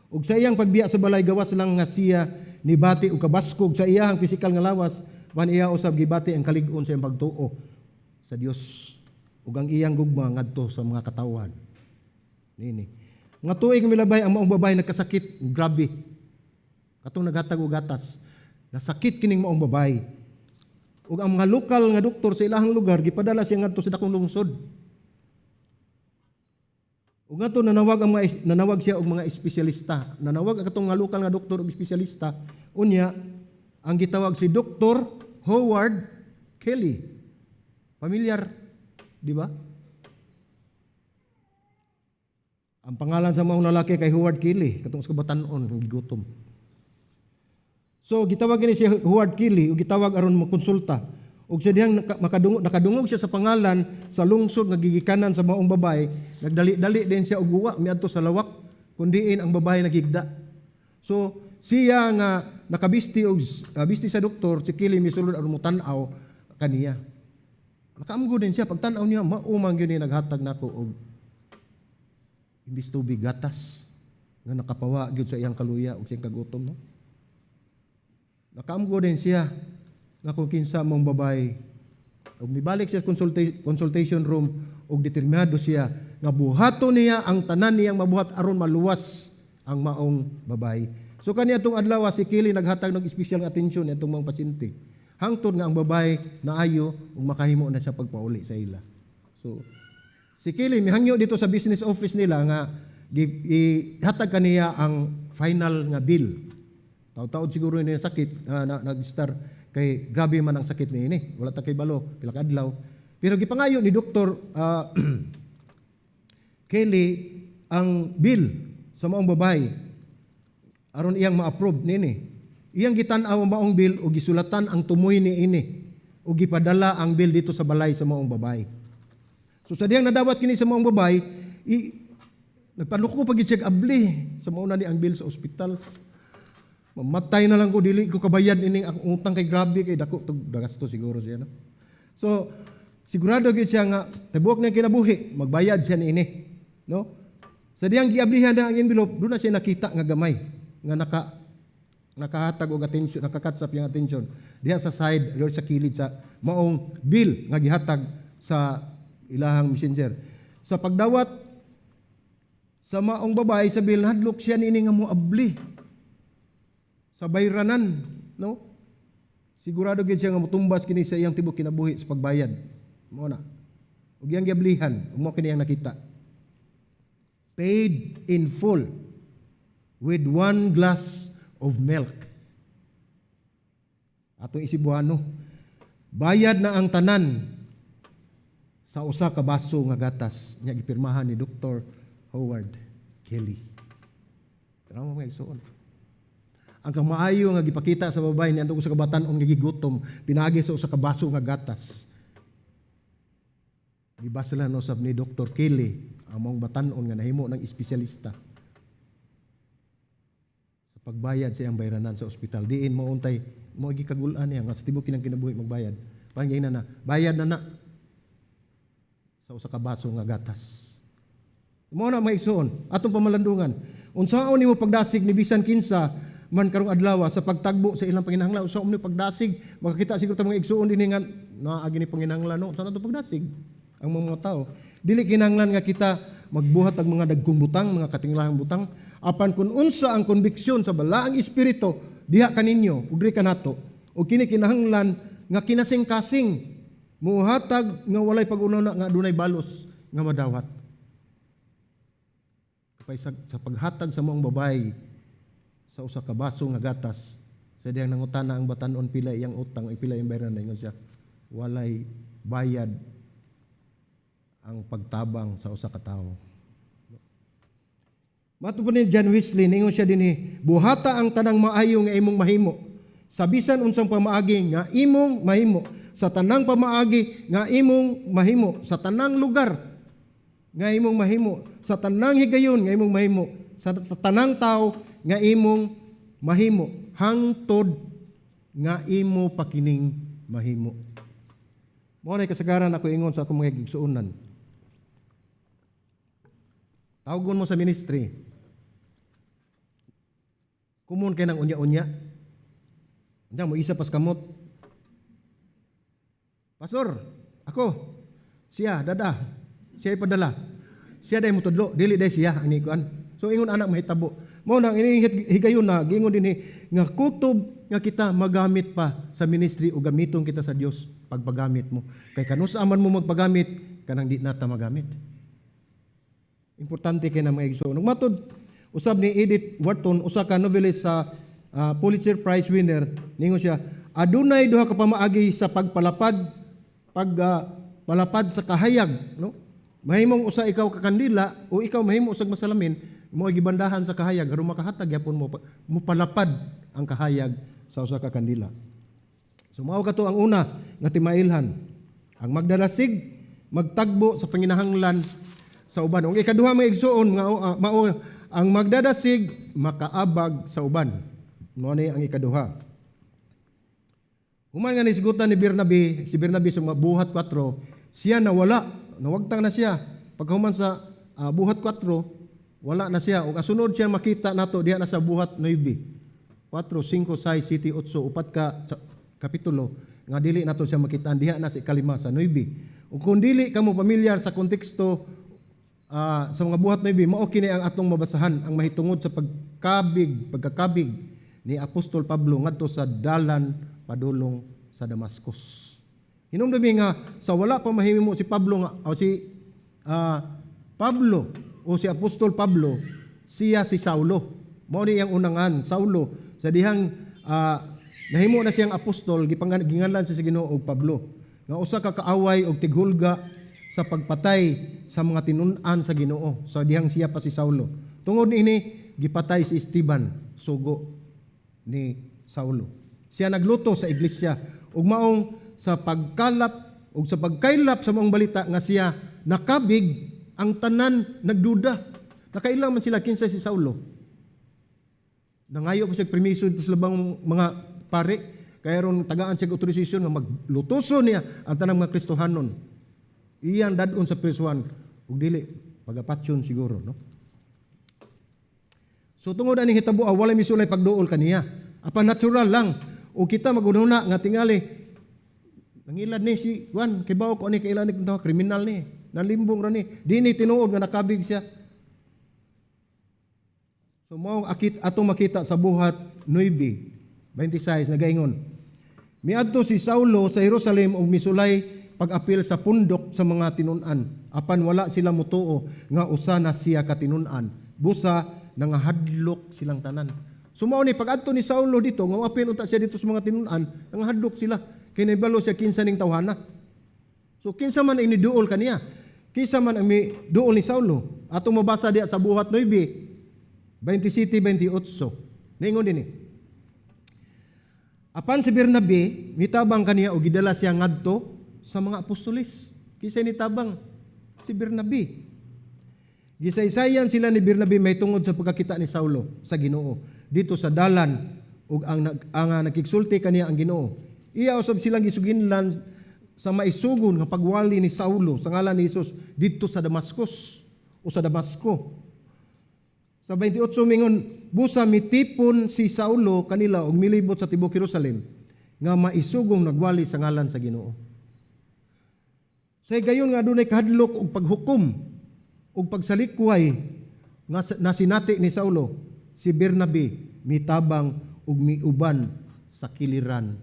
Ug sa iyang pagbiya sa balay, gawas lang nga siya nibati og kabaskog sa iyahang pisikal nga lawas, man iya usab gibati ang kalig-on sa iyang pagtuo sa Dios ug ang iyang gugma ngadto sa mga katawhan. Nini. Nga tuig milabay, ang maong babae nagkasakit, grabe. Katong naghatag og gatas, nasakit kining maong babae. Ug ang mga lokal nga doktor sa ilahang lugar gipadala siya ngadto sa dakong lungsod. Ug ngadto nanawag siya og mga espesyalista. Nanawag ang katong nga lokal nga doktor og espesyalista. Unya ang gitawag si Dr. Howard Kelly. Familiar, di ba? Ang pangalan sa maong lalaki kay Howard Kelly, katong sa batan-on gigutom. So gitawag ni si Howard Kelly ug gitawag aron mokonsulta. Ug sa dihang nakadungog siya sa pangalan sa lungsod nga gigikanan sa maong babae, nagdali-dali din siya og uwa miadto sa lawak kun diin ang babae naghigda. So siya nga nakabisti og bisti sa doktor, si Kelly misulod aron motan-aw kaniya. Nakaamgo din siya pagtan-aw niya, mao man gyud ni naghatag nako og imbis tubig, gatas nga nakapawa gyud sa iyang kaluya ug sa iyang kagutom, no. Nakaamgo din siya nga kung kinsa maong babae, ug mibalik siya sa consultation room ug determinado siya nga buhaton niya ang tanan niyang mabuhat aron maluwas ang maong babae. So kaniya atong adlaw, si Kelly naghatag ng espesyal nga atensyon atong mga pasyente. Hangtod nga ang babae naayo ug makahimo na siya pagpauli sa ila. So si Kelly mihangyo dito sa business office nila nga ihatag kaniya ang final nga bill. Taud-taud siguro ni sakit na nag-star kay grabe man ang sakit niini. Wala ta kay balo pila ka adlaw. Pero gipangayo ni Dr. Kelly ang bill sa maong babae aron iyang ma-approve nini. Iyang gitan-aw ang maong bill ug gisulatan ang tumoy niini ug gipadala ang bill dito sa balay sa maong babae. So sa diyang nadawat kini sa maong babae, nagpanuko pa gid siya abli sa mauna ni ang bill sa ospital. Mamatay na lang ko, dili ko kabayad ining akong utang kay grabe kay dako tug gasto siguro siya, no. So sigurado gyud siya nga tibuok niya kinabuhi magbayad siya niini, no. Sa diyang giablihan na ang envelope, doon na siya nakita nga gamay nga nakahatag og attention, naka-catch up yung attention diha sa side or sa kilid sa maong bill nga gihatag sa ilahang messenger. Sa pagdawat sa maong babae sa bill, nahadlok siya niini nga moabli sa bayranan, no? Sigurado gyud siya nga motumbas kini sa iyang tibuok kinabuhi sa pagbayad. Mao na. Ug iyang giablihan, ug mao kini ang nakita. "Paid in full with one glass of milk." Atong Isibuano, bayad na ang tanan sa usa ka baso nga gatas nya gipirmahan ni Dr. Howard Kelly. Pero mga igsoon, ang kamaayo nga gipakita sa babae ni sa kabatan-on nga gigutom pinaagi sa usa ka baso nga gatas. Gibaslan usab ni Dr. Kelly ang maong batan-on nga nahimo ng espesyalista sa pagbayad sa iyang bayranan sa ospital. Diin mo untay mo gikagul-an niya nga sa tibuok kinang kinabuhi magbayad. Parang na, bayad na na sa usa ka baso nga gatas. Mao na, mga igsoon, atong pamalandungan. Unsaon nimo pagdasig ni bisan kinsa man karong adlaw sa pagtagbo sa ilang panginahanglan? Unsaon nimo pagdasig? Makakita siguro ta, mga igsoon, dinhi nga naagi ni panginahanglan, no. Unsa nato pagdasig ang mga tao? Dili kinahanglan nga kita magbuhat og mga dagkong butang, mga katinglahang butang, apan kung unsa ang konbiksyon sa Balaang Espiritu diha kaninyo ug diri kanato, ug kini kinahanglan nga kinasing-kasing muhatag nga walay pag-una nga adunay balos nga madawat. Kapay sa paghatag sa maong babae sa usa ka baso nga gatas, sa diyang nangutana ang batan-on pila iyang utang, pila iyang bayaran, ingon siya, "Walay bayad ang pagtabang sa usa ka tawo." Mato pa ni John Wesley, ningon siya dinhi, "Buhata ang tanang maayo nga imong mahimo, sa bisan unsang pamaagi nga imong mahimo, sa tanang pamaagi nga imong mahimo, sa tanang lugar nga imong mahimo, sa tanang higayon nga imong mahimo, sa tanang tao nga imong mahimo, hangtod nga imo pa kining mahimo." Mao na kasagaran ako ingon sa akong mga igsuonan. Tawgon mo sa ministry. Kumon kay nang unya-unya. Unya mo isa pas kamot. "Pastor, ako, siya, dada, siya ipadala. Siya day motudlo, dili day siya ang kuan." So ingon anak mahitabo. Mao nang ini higayon na giingon dinhi nga kutob nga kita magamit pa sa ministry o gamiton kita sa Dios pagpagamit mo. Kay kanusa man mo magpagamit kanang di nata magamit. Importante kay na, mga igsoon. Ug matod usab ni Edith Wharton, usa ka novelist sa Pulitzer Prize winner, ningon siya, "Adunay duha ka pamaagi sa pagpalapad pag palapad sa kahayag, no? Mahimong usa ikaw ka kandila o ikaw mahimo usag masalamin mo gibandahan sa kahayag aron makahatag gyapon mo mo palapad ang kahayag sa usa ka kandila." So mao kato ang una nga timailhan. Ang magdadasig magtagbo sa panginahanglan sa uban. Ang ikaduha, mga igsoon, nga mao ang magdadasig makaabag sa uban. Mao ni ang ikaduha. Human nga nisgutan ni Bernabe, si Bernabe sa mga Buhat 4, siya nawala, nawagtang na siya. Pagkahuman sa Buhat 4, wala na siya. Ug asunod siya makita nato diha na sa Buhat 9. 4, 5, 6, 7, 8, upat ka kapitulo nga dili nato siya makita diha na sa ikalima, sa 9. Ug kung dili kamo pamilyar sa konteksto sa mga Buhat 9, mao kini ang atong mabasahan, ang mahitungod sa pagkakabig ni Apostol Pablo ngadto sa dalan padulong sa Damascus. Hinumdumi nga sa wala pa mahimo si Pablo nga o si Pablo o si Apostol Pablo, siya si Saulo. Mao ni iyang unangan, Saulo. Sa dihang nahimo na siyang apostol, ginganlan siya sa Ginoo og Pablo. Nga usa ka kaaway og tighulga sa pagpatay sa mga tinun-an sa Ginoo. Sa dihang siya pa si Saulo. Tungod niini, gipatay si Esteban, sugo ni Saulo. Siya naglutos sa iglesia ug maong sa pagkalap ug sa pagkaylap sa maong balita nga siya nakabig, ang tanan nagduda. Nakaila man sila kinsa si Saulo. Nangayo pa siya permiso dito sa labang mga pare kaya ron tagaan siya og autorisasyon nga maglutoson niya ang tanang mga Kristohanon. Iyang dad-on sa prisuhan ug dili pagapatyon siguro, no. So tungod aning hitabo, walay misulay pagduol kaniya. Apan natural lang o kita magununa nga tingali nangilad ni si Juan, kibaw ko ani kailan ni kriminal ni, nalimbong ra ni, di ni tinuod nga nakabig siya. So mao akit atong makita sa Buhat 9:26, nagaingon: "Miadto si Saulo sa Jerusalem ug misulay pag-apil sa pundok sa mga tinun-an, apan wala sila mutuo nga usa na siya ka tinun-an. Busa nangahadlok silang tanan." So mao ni pag-adto ni Saulo dito nga apil unta siya dito sa mga tinun-an, nangahadlok sila kay nahibalo siya kinsa ning tawhana. So kinsa man ang niduol kaniya? Kinsa man ang duol ni Saulo? Atong mabasa diha sa Buhat 9:27, 28. Ningon dinhi. "Apan si Bernabe mitabang kaniya og gidala siya ngadto sa mga apostoles." Kinsa nitabang? Si Bernabe. "Gisaysayan sila ni Bernabe mahitungod sa pagkakita ni Saulo sa Ginoo dito sa dalan ug ang nakigsulti kaniya ang Ginoo. Iya usab silang gisuginlan sa maisugon nga pagwali ni Saulo sa ngalan ni Jesus didto sa Damascus o sa Damasco." Sa 28 mingon, "Busa mitipon si Saulo kanila ug milibot sa tibuok Jerusalem nga maisugong nagwali sa ngalan sa Ginoo." Sa higayon nga adunay kahadlok ug paghukom ug pagsalikway nga nasinati ni Saulo, si Bernabe mitabang ug miuban sa kiliran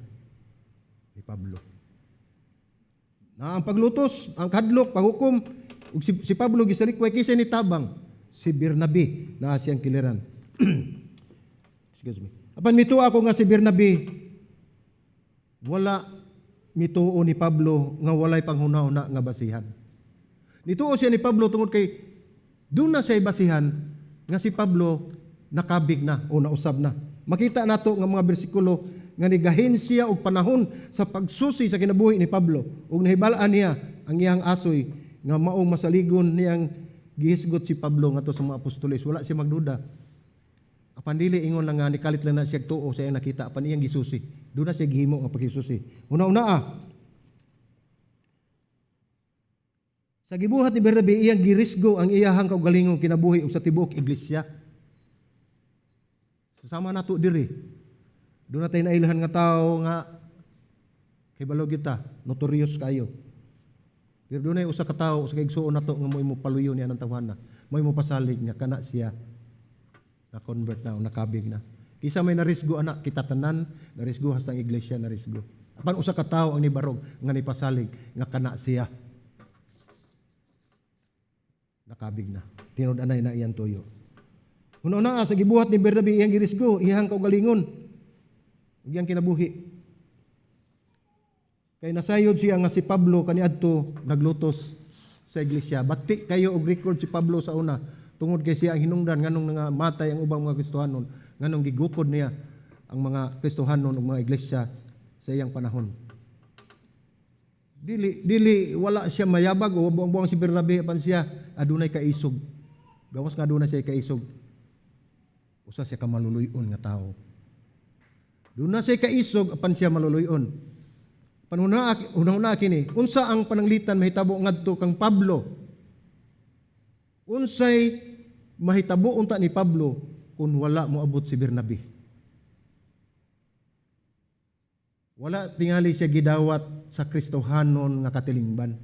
ni Pablo. Na ang paglutos, ang kahadlok, paghukom ug si Pablo gisalikway, kinsa ni tabang? Si Bernabe na siyang kiliran. Excuse me. Apan mituo ako nga si Bernabe wala mituo ni Pablo nga walay panghuna-huna nga basihan. Nituo siya ni Pablo tungod kay duna siya basihan nga si Pablo nakabig na o nausab na. Makita nato nga mga bersikulo nga nigahin siya og panahon sa pagsusi sa kinabuhi ni Pablo ug nahibal-an niya ang iyang asoy nga maong masaligon niyang gihisgot si Pablo ngadto sa mga apostoles. Wala siya magduda. Apan dili ingon lang nga nikalit lang na siya tuo sa iyang nakita, apan iyang gisusi. Duna siya gihimo nga pagkisusi. Una-una sa gibuhat ni Bernabe, iyang girisgo ang iyahang kaugalingong kinabuhi ug sa tibuok iglesia. Sama nato diri. Duna tay nailhan nga tao nga kay balo kita, notorious kayo. Pero dunay usa ka tawo, usa ka igsuon nato nga mo'y mo paluyo niya ng tawhana. Mo'y mo pasalig nga kana siya na convert na o nakabig na. Kinsa may narisgo ana? Kita tanan narisgo, hasta ang iglesia narisgo. Apan usa ka tawo ang nibarog nga nipasalig nga kana siya nakabig na. Tinud anay na iyang tuyo. Una-una sa gibuhat ni Bernabe, iyang girisgo iyang kaugalingon ug iyang kinabuhi. Kay nasayod siya nga si Pablo kaniadto naglutos sa iglesia. Bati kayo og record si Pablo sa una tungod kay siya ang hinungdan nganong nga matay ang ubang mga Kristohanon, nganong gigukod niya ang mga Kristohanon ug mga iglesia sa iyang panahon. Dili wala siya mayabag o buang-buang si Bernabe, apan siya adunay kaisog. Gawas nga adunay siya kaisog, usa siya ka maluluy-on nga tawo. Duna siya kaisog, apan siya maluluy-on. Panhuna una kini, unsa ang pananglitan mahitabo ngadto kang Pablo? Unsay mahitabo unta ni Pablo kung wala moabot si Bernabe? Wala tingali siya gidawat sa Kristohanon nga katilingban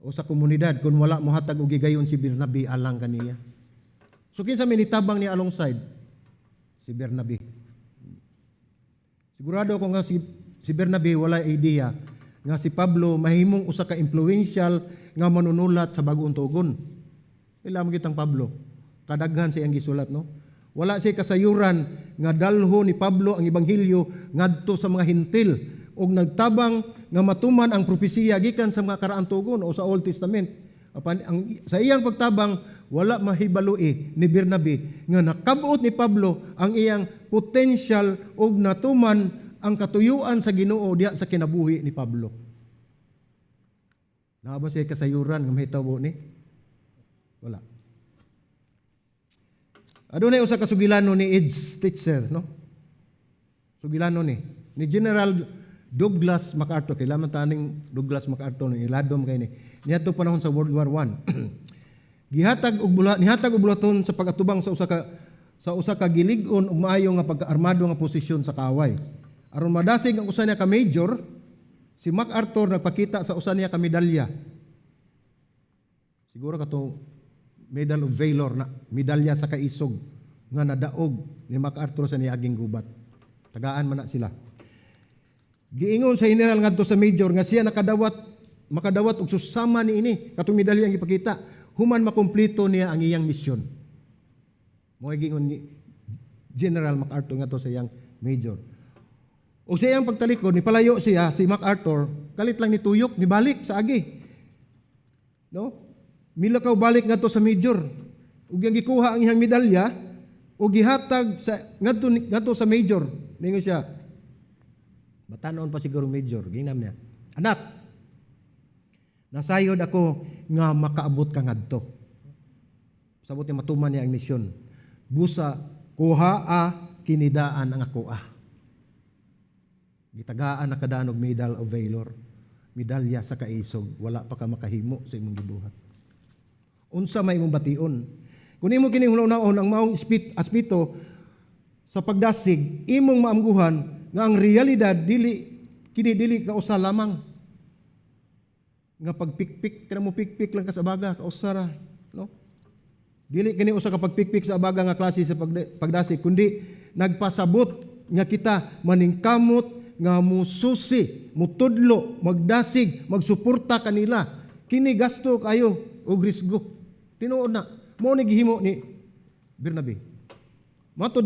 o sa komunidad kung wala mohatag og gigayon si Bernabe alang kaniya. So kinsa may nitabang niya alongside? Si Bernabe. Sigurado ako nga si Bernabe wala idea nga si Pablo mahimong usa ka influential nga manunulat sa bag-ong tugon. Ila mo kitang Pablo. Kadaghan sa iyang gisulat, no? Wala siya kasayuran nga dalho ni Pablo ang ebanghelyo ngadto sa mga Hentil ug nagtabang nga matuman ang propesiya gikan sa mga karaang tugon o sa Old Testament. Apan ang sa iyang pagtabang, wala mahibaloi ni Bernabe nga nakabot ni Pablo ang iyang potential ug natuman ang katuyuan sa Ginoo diha sa kinabuhi ni Pablo. Naa ba siya kasayuran nga mahitabo ni? Wala. Adunay usa ka sugilano ni Ed Stetzer, no? Sugilano ni General Douglas MacArthur. Kailangan taning Douglas MacArthur ni iladom kay ni. Niadto panahon sa World War I. Gihatag og bula, nihatag og bulaton sa pag-atubang sa usa ka gilig-on ug maayo nga pagkaarmado nga posisyon sa kaaway. Aron madasig ang usa niya ka major, si MacArthur nagpakita sa usa niya ka medalya. Siguro katong Medal of Valor na medalya sa kaisog nga nadaog ni MacArthur sa niaging gubat. Tagaan man na sila. Giingon sa general ngadto sa major nga siya makadawat og susama niini katong medalya ang gipakita human makumpleto niya ang iyang misyon. Mo giingon ni General MacArthur ngadto sa iyang major. Og sa iyang pagtalikod, nipalayo siya, si MacArthur, kalit lang nituyok, nibalik sa agi. No? Milakaw balik ngadto sa major. Ug iyang gikuha ang iyang medalya ug gihatag sa ngadto ngadto sa major. Ningon siya, batanon pa siguro major, ginam niya, "Anak, nasayod ako nga makaabot ka ngadto." Sabot niya matuman niya ang misyon. "Busa kuhaa kinidaan ang akoa." Gitagaan na kadaan og Medal of Valor. Medalya sa kaisog, wala pa ka makahimo sa imong gibuhat. Unsa may imong bation? Kung imo kini hunaon ang maong aspeto sa pagdasig, imong maamguhan nga ang realidad dili kini, dili ka usa lamang nga pagpikpik kana mo, pikpik lang ka sa baga, kausa ra, no? Dili kini usa ka pagpikpik sa abaga nga klase sa pagdasig, kundi nagpasabot nga kita maningkamot nga mususi, mutudlo, magdasig, magsuporta kanila. Kini gasto kayo og risgo. Tinuod na. Mao ni gihimo ni Bernabe. Mato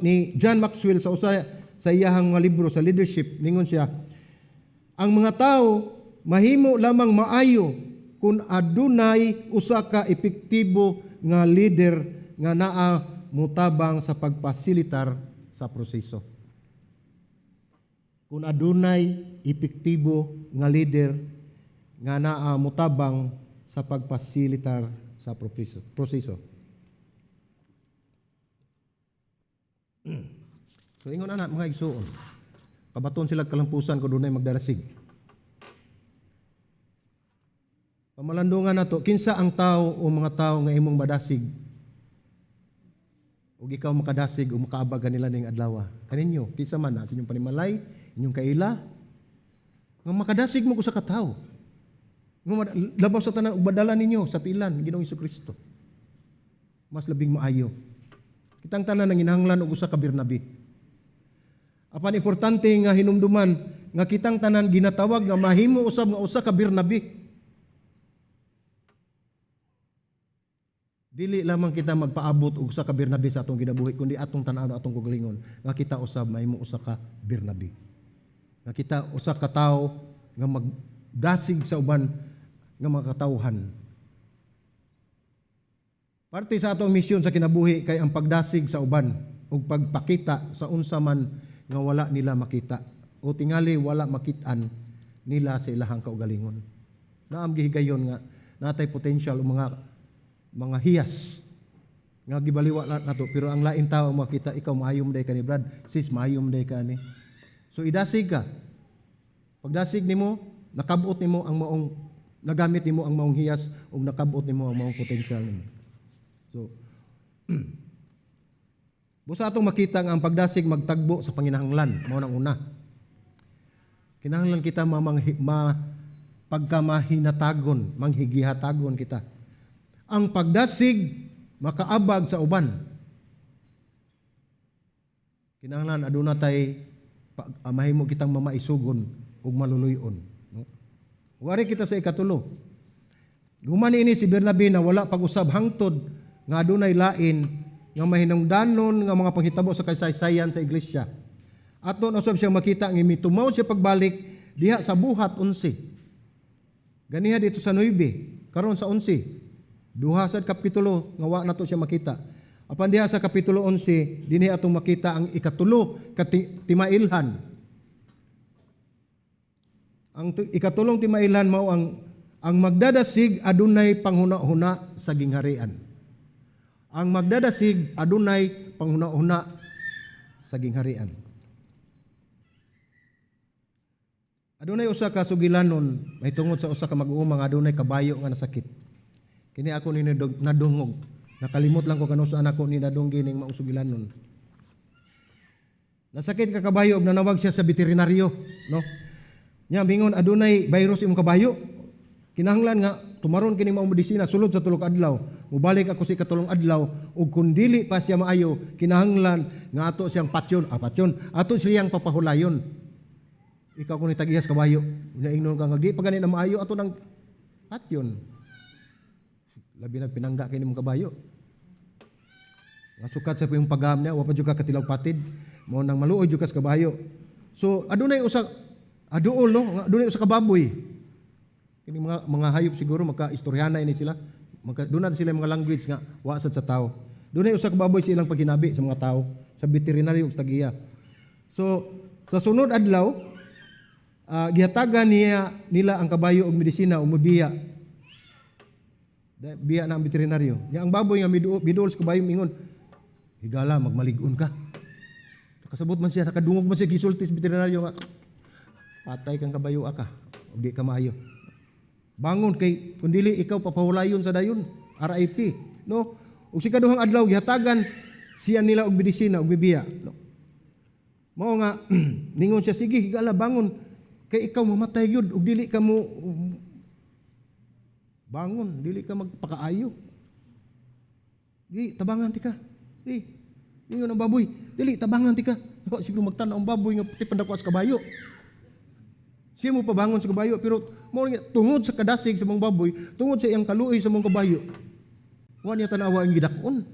ni John Maxwell sa usa sa iyahang mga libro sa leadership, ningon siya, ang mga tao mahimo lamang maayo kung adunay usa ka epektibo nga leader nga naa mutabang sa pagpasilitar sa proseso. Kung adunay epektibo nga leader nga naa mutabang sa pagpasilitar sa proseso. Proseso. So ingon ana, mga igsuon. Kabaton sila kalampusan kung dunay magdarasig. Pamalandungan nato kinsa ang tao o mga tao nga imong madasig ug ikaw makadasig o makaabag kanila ning adlaw. Kaninyo, kinsa man na sa inyong panimalay, inyong kaila, nga makadasig mo usa ka tawo. Nga labaw sa tanan ug badala ninyo sa tilan Ginoong Kristo. Mas labing maayo. Kitang tanan nanginahanglan og usa ka Bernabe. Apan importante nga hinumduman nga kitang tanan ginatawag nga mahimo usab nga usa ka Bernabe. Dili lamang kita magpaabot og usa ka Bernabe sa atong kinabuhi, kundi atong tan-awon atong kaugalingon nga kita usab mahimo usa ka Bernabe. Nga kita usa ka tawo nga magdasig sa uban nga mga katawhan. Parte sa atong misyon sa kinabuhi kay ang pagdasig sa uban ug pagpakita sa unsa man nga wala nila makita o tingali wala makit-an nila sa ilahang kaugalingon. Naam gihigayon nga natay potential o mga hiyas nga gibaliwa nato, pero ang lain tao makita ikaw, maayo man day ka ni, Brad, sis, maayo man day ka ni. So idasig ka. Pagdasig nimo, nakabot nimo ang maong nagamit nimo ang maong hiyas ug nakabot nimo ang maong potensyal nimo. So, busa atong makita nga ang pagdasig magtagbo sa panginahanglan, mao nang una. Kinahanglan kita mamanghi, ma pagkamahinatagon, manghigihatagon kita. Ang pagdasig makaabag sa uban. Kinahanglan aduna tay mahimo kitang mamaisugon ug maluluy-on, no? Wari kita sa ikatulo. Human ini si Bernabe na wala pag-usab hangtod nga adunay lain nga mahinungdanon nga mga panghitabo sa kasaysayan sa iglesia. Ato na usab siyang makita nga mitumaw siya pagbalik diha sa Buhat 11. Ganiha dito sa 9, karon sa 11. Duha sa kapitulo nga wa nato siya makita. Apan diha sa kapitulo 11, dinhi atong makita ang ikatulo ka timailhan. Ang ikatulong timailhan mao ang magdadasig adunay panghuna-huna sa gingharian. Ang magdadasig adunay panghuna-huna sa gingharian. Adunay usa ka sugilanon mahitungod sa usa ka mag-uuma nga adunay kabayo nga nasakit. Kini ako ni nadungog. Nakalimot lang ko kanu sa anak ko ni nadunggi ning maong sugilanon. Nasakit ka kabayo ug nanawag siya sa veterinaryo, no? Nya mingon, "Adunay virus imong kabayo. Kinahanglan nga tumaron kini maong medisina sulod sa 3 ka adlaw. Mubalik ako sa ikatulong adlaw ug kun dili pa siya maayo, kinahanglan nga ato siyang patyon, ato siyang papahulayon." Ikaw kung tag-iyas kabayo, naingnon ka nga di pa gani na maayo, ato nang patyon. Labi na pinangga kini imong kabayo. Nga sukat sa iyong pagam niya, wa pa jud ka katilaw patid, mao nang maluoy jud ka sa kabayo. So adunay usa aduol, no, nga adunay usa ka baboy. Kini mga hayop siguro maka-istoryana ini sila. Maka duna sila mga language nga wa sad sa tao. Dunay usa ka baboy sa ilang paghinabi sa mga tao, sa veterinaryo ug sa tag-iya. So sa sunod adlaw, gihatagan niya nila ang kabayo og medisina ug mobiya. Biya na ang veterinaryo. Nya ang baboy nga miduol sa kabayo mingon, "Higala, magmalig-on ka." Nakasabot man siya, nakadungog man siya gisulti sa veterinaryo nga patay kang kabayo ka ug di ka maayo. Bangon kay kun dili ikaw papahulayon sa dayon. RIP, no? Ug sa ikaduhang adlaw gihatagan siya nila og medisina ug mibiya, no? Mao nga ningon siya, "Sige, higala, bangon kay ikaw mamatay gyud ug dili ka mo bangon, dili ka magpakaayo. Di tabangan ti ka." Di ningon ang baboy, "Dili tabangan ti ka." Wa siguro magtan-aw ang baboy nga ti pandako sa kabayo. Siya mo pabangon sa kabayo, pero mao nga tungod sa kadasig sa mga baboy, tungod sa iyang kaluoy sa mga kabayo, wa niya tanawa ang gidakon.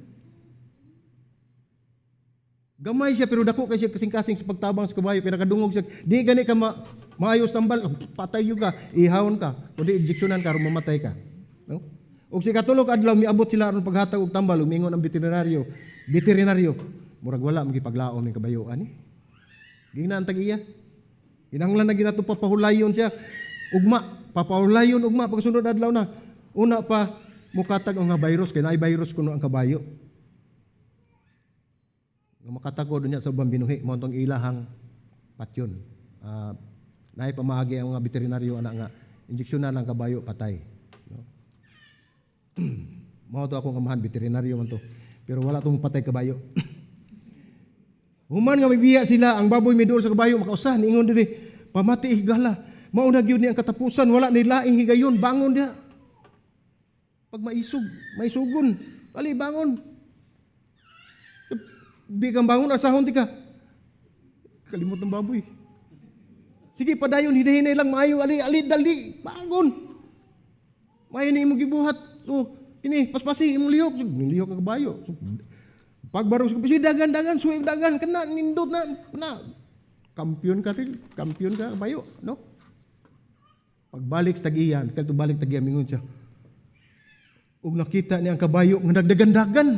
Gamay siya pero dako kay siya kasing-kasing sa pagtabang sa kabayo, pero nakadungog siya, "Di gani ka maayos tambal, patay ka, ihawon ka, kundi injeksyonan ka aron mamatay ka." No? Og sa ikatulo ka adlaw miabot sila aron paghatag og tambal, ug miingon ang veterinaryo, "Murag wala magipaglaom ning kabayo ani." Gingna ang tag-iya, "Kinahanglan na ginato papahulayon siya. Ugma, papahulayon ugma pagkasunod adlaw na. Una pa mukatag ang nga virus kay naay virus kuno ang kabayo. Nga makatagod niya sa ubang binuhi, mao tong ilahang patyon. Naay pamaagi ang mga veterinaryo ana nga injeksyonan ang kabayo, patay." No? Mao to akong amahan, veterinaryo man to. Pero wala tong patay kabayo. Human nga mibiya sila, ang baboy miduol sa kabayo, makausa, niingon diri, "Pamati, higala. Mao na gyud ni ang katapusan, wala ni laing higayon, bangon diha. Pag maisog, maisugon, ali bangon. Di kang bangon, asahon di ka." Kalimot ng baboy. "Sige, padayon, hinay-hinay lang, maayo, ali, ali, dali, bangon. Maayo ni imong gibuhat. So, kini, paspasi, imong lihok." So, lihok ang kabayo. So, pagbarong sa kabayo, "Dagan, dagan, suwi, dagan, kana, nindot na, na." Kampiyon ka rin, kampiyon ka, kabayo, no? Pagbalik sa tagiyan, kadto balik tagiyan, mingon siya. Ug nakita niya ang kabayo nga nagdagan-dagan.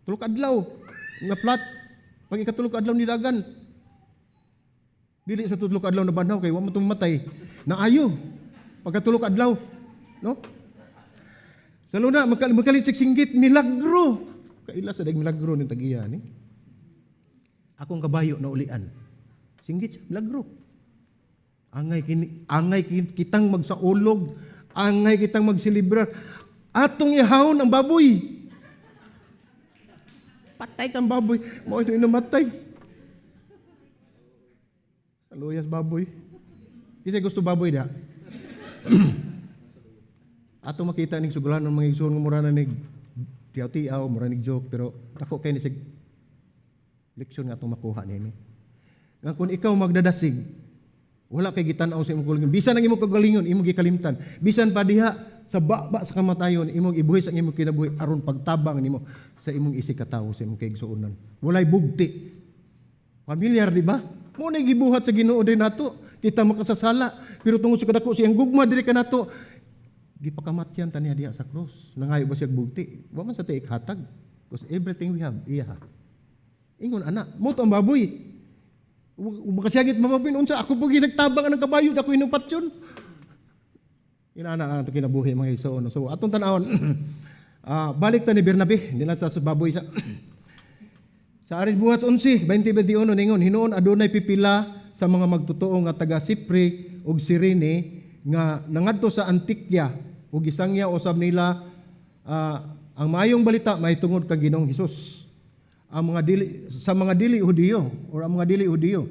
3 ka adlaw, nga plat. Pag ikatulo ka adlaw ni dagan. Dili sa 3 ka adlaw na banhaw kay wa man matay. Naayo. Pagkatulo ka adlaw, no? Sa luna makalit singgit, "Milagro." Kaila sa dag milagro ning tagiya ni. "Akong kabayo na ulian." Singgit siya, "Milagro." Angay kini, angay kitang magsaulog, angay kitang magselebrar. Atong ihawon ang baboy. Patay kang baboy, mao ni namatay. Saluyas baboy. Kasi gusto baboy da. Ato makita ning sugulan ng mga igsoon nga mura na nig tiaw-tiaw, mura nig joke, pero dako kay ni sig leksyon nga atong makuha niini. Nga kung ikaw magdadasig, wala kay gitan-aw sa imong kaugalingon. Bisan ang imong kaugalingon, imong gikalimtan. Bisan pa diha sa baba sa kamatayon, imong ibuhis ang imong kinabuhi aron pagtabang nimo sa imong isig katawo, sa imong kaigsuonan. Walay bugti. Familiar, di ba? Mao na gibuhat sa Ginoo din nato. Kita makasasala, pero tungod sa kadako siyang gugma diri kanato, gipakamatyan ta niya diha sa krus. Nangayo ba siya bugti? Wa man sa tiik hatag. Because everything we have, iya. Ingon ana, mao to ang baboy. Makasiyagit mababin unsa ako po ginagtabang ang kabayo, ako inupatyon. Inana ang atong kinabuhi, mga igsoon. So atong tan-awon, balik ta ni Bernabe, di na sa baboy sa Sa Aris Buhat 11, 20-21 ningon, hinuon adunay pipila sa mga magtotoo nga taga Sipre ug Sirene nga nangadto sa Antioquia ug gisangya usab nila ang maayong balita mahitungod kang Ginoong Hesus. Ang mga dili sa mga dili Hudiyo or ang mga dili Hudiyo.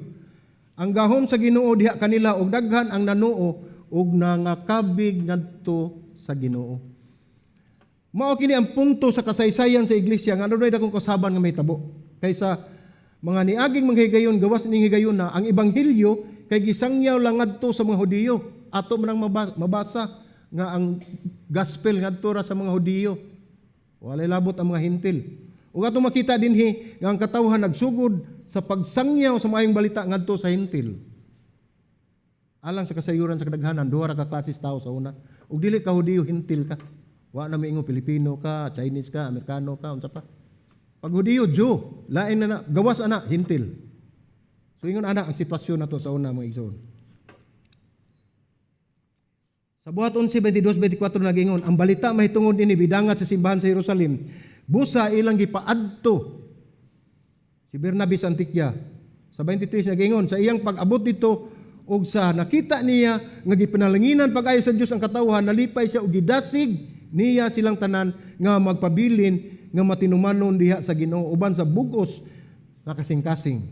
Ang gahom sa Ginoo diha kanila ug daghan ang nanuo ug nangakabig ngadto sa Ginoo. Mao kini ang punto sa kasaysayan sa iglesia nga adunay dakong kausaban nga mahitabo. Kaysa mga niaging mga higayon, gawas ning higayon na ang ebanghelyo kay gisangyaw lang ngadto sa mga Hudiyo. Ato man ang mabasa nga ang gospel ngadto ra sa mga Hudiyo. Walay labot ang mga Hentil. Ug ato makita dinhi nga ang katawhan nagsugod sa pagsangyaw sa maayong balita ngadto sa Hentil. Alang sa kasayuran sa kadaghanan, duha ra ka klases tao sa una. Ug dili ka Hudiyo, Hentil ka. Wa na miingon Pilipino ka, Chinese ka, Amerikano ka, unsa pa. Pag Hudiyo, Jew, lain na na, gawas ana, Hentil. So ingon ana ang sitwasyon nato sa una, mga igsoon. Sa Buhat 11, 22, 24 nagingon, ang balita mahitungod ini bidangat sa simbahan sa Jerusalem. Busa ilang gipaadto si Bernabe sa Antioquia. Sa 23 nagingon, sa iyang pag-abot dito og sa nakita niya nga gipanalanginan pag-ayo sa Dios ang katawhan, nalipay siya og gidasig niya silang tanan nga magpabilin nga matinumanon diha sa Ginoo uban sa bug-os nga kasing-kasing.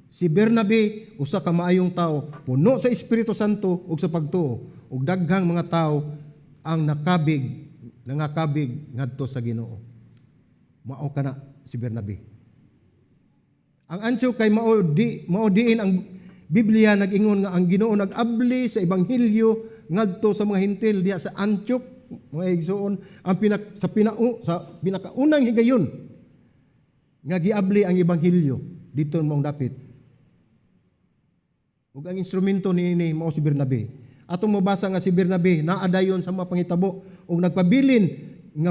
Si Bernabe usa ka maayong tawo, puno sa Espiritu Santo ug sa pagtuo, ug daghang mga tawo ang nangakabig ngadto sa Ginoo. Mao kana si Bernabe. Ang Antioch kay mao diin ang Biblia nag-ingon nga ang Ginoo nag-abli sa ebanghelyo ngadto sa mga Hentil diha sa Antioch, mga igsoon, ang pinak, sa pinau, sa pinakaunang higayon nga giabli ang ebanghelyo dito maong dapit. Ug ang instrumento niini mao si Bernabe. Atong mabasa nga si Bernabe naa dayon sa mga pangitabo ug nagpabilin nga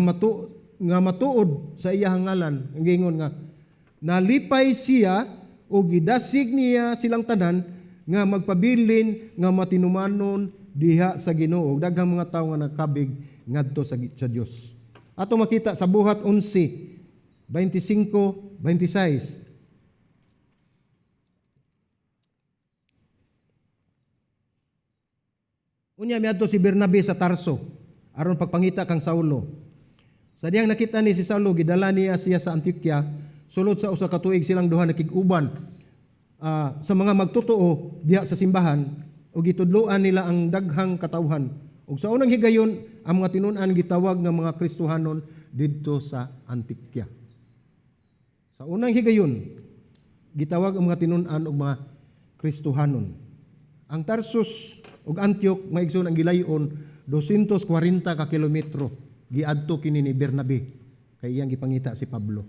matuod sa iyang ngalan, ang giingon nga nalipay siya ug gidasig niya silang tanan nga magpabilin nga matinumanon diha sa Ginoo ug daghang mga tawo nga nakabig ngadto sa Dios. Ato makita sa Buhat 11, 25, 26. Unya miadto si Bernabe sa Tarso aron pagpangita kang Saulo. Sa diyang nakita ni si Saulo, gidala niya siya sa Antioquia. Sulod sa usa ka tuig silang duha nakig-uban sa mga magtotoo diha sa simbahan ug gitudloan nila ang daghang katawhan. Ug sa unang higayon ang mga tinun-an gitawag nga mga Kristohanon didto sa Antioquia. Sa unang higayon gitawag ang mga tinun-an og mga Kristohanon. Ang Tarsus ug Antioch, mga igsoon, ang gilayon 240 ka kilometro giadto kini ni Bernabe kay iyang gipangita si Pablo.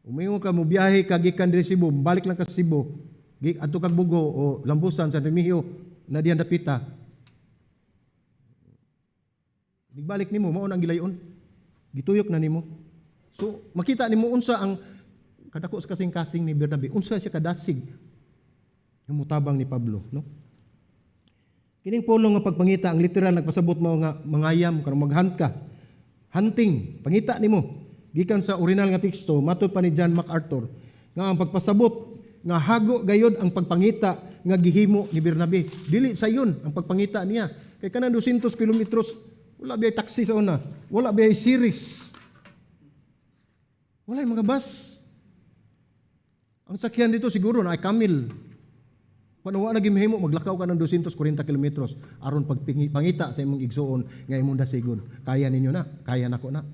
Umingon ka mobiyahe ka gikan diri Cebu, balik lang ka sa Cebu, adto kag Bogo o Lambusan, San Remigio na diyan dapita. Nigbalik nimo mao na ang gilayon. Gituyok na nimo. So makita nimo unsa ang kadako sa kasing-kasing ni Bernabe, unsa siya kadasig nga motabang ni Pablo, no? Kining pulong nga pagpangita, ang literal nagpasabot mao nga mangayam karong maghunt ka. Hunting, pangita nimo. Gikan sa original nga teksto, matod pa ni John MacArthur, nga ang pagpasabot nga hago gayod ang pagpangita nga gihimo ni Bernabe. Dili sayon ang pagpangita niya. Kay kanang 200 kilometros, wala biyay taxi sa una, wala biyay series. Wala mga bus. Ang sakyan dito siguro na ay camel. Kung wa na gimhimo, maglakaw ka ng 240 kilometros aron pagpangita sa imong igsuon nga imong dasigon. Kaya ninyo na, kaya nako na.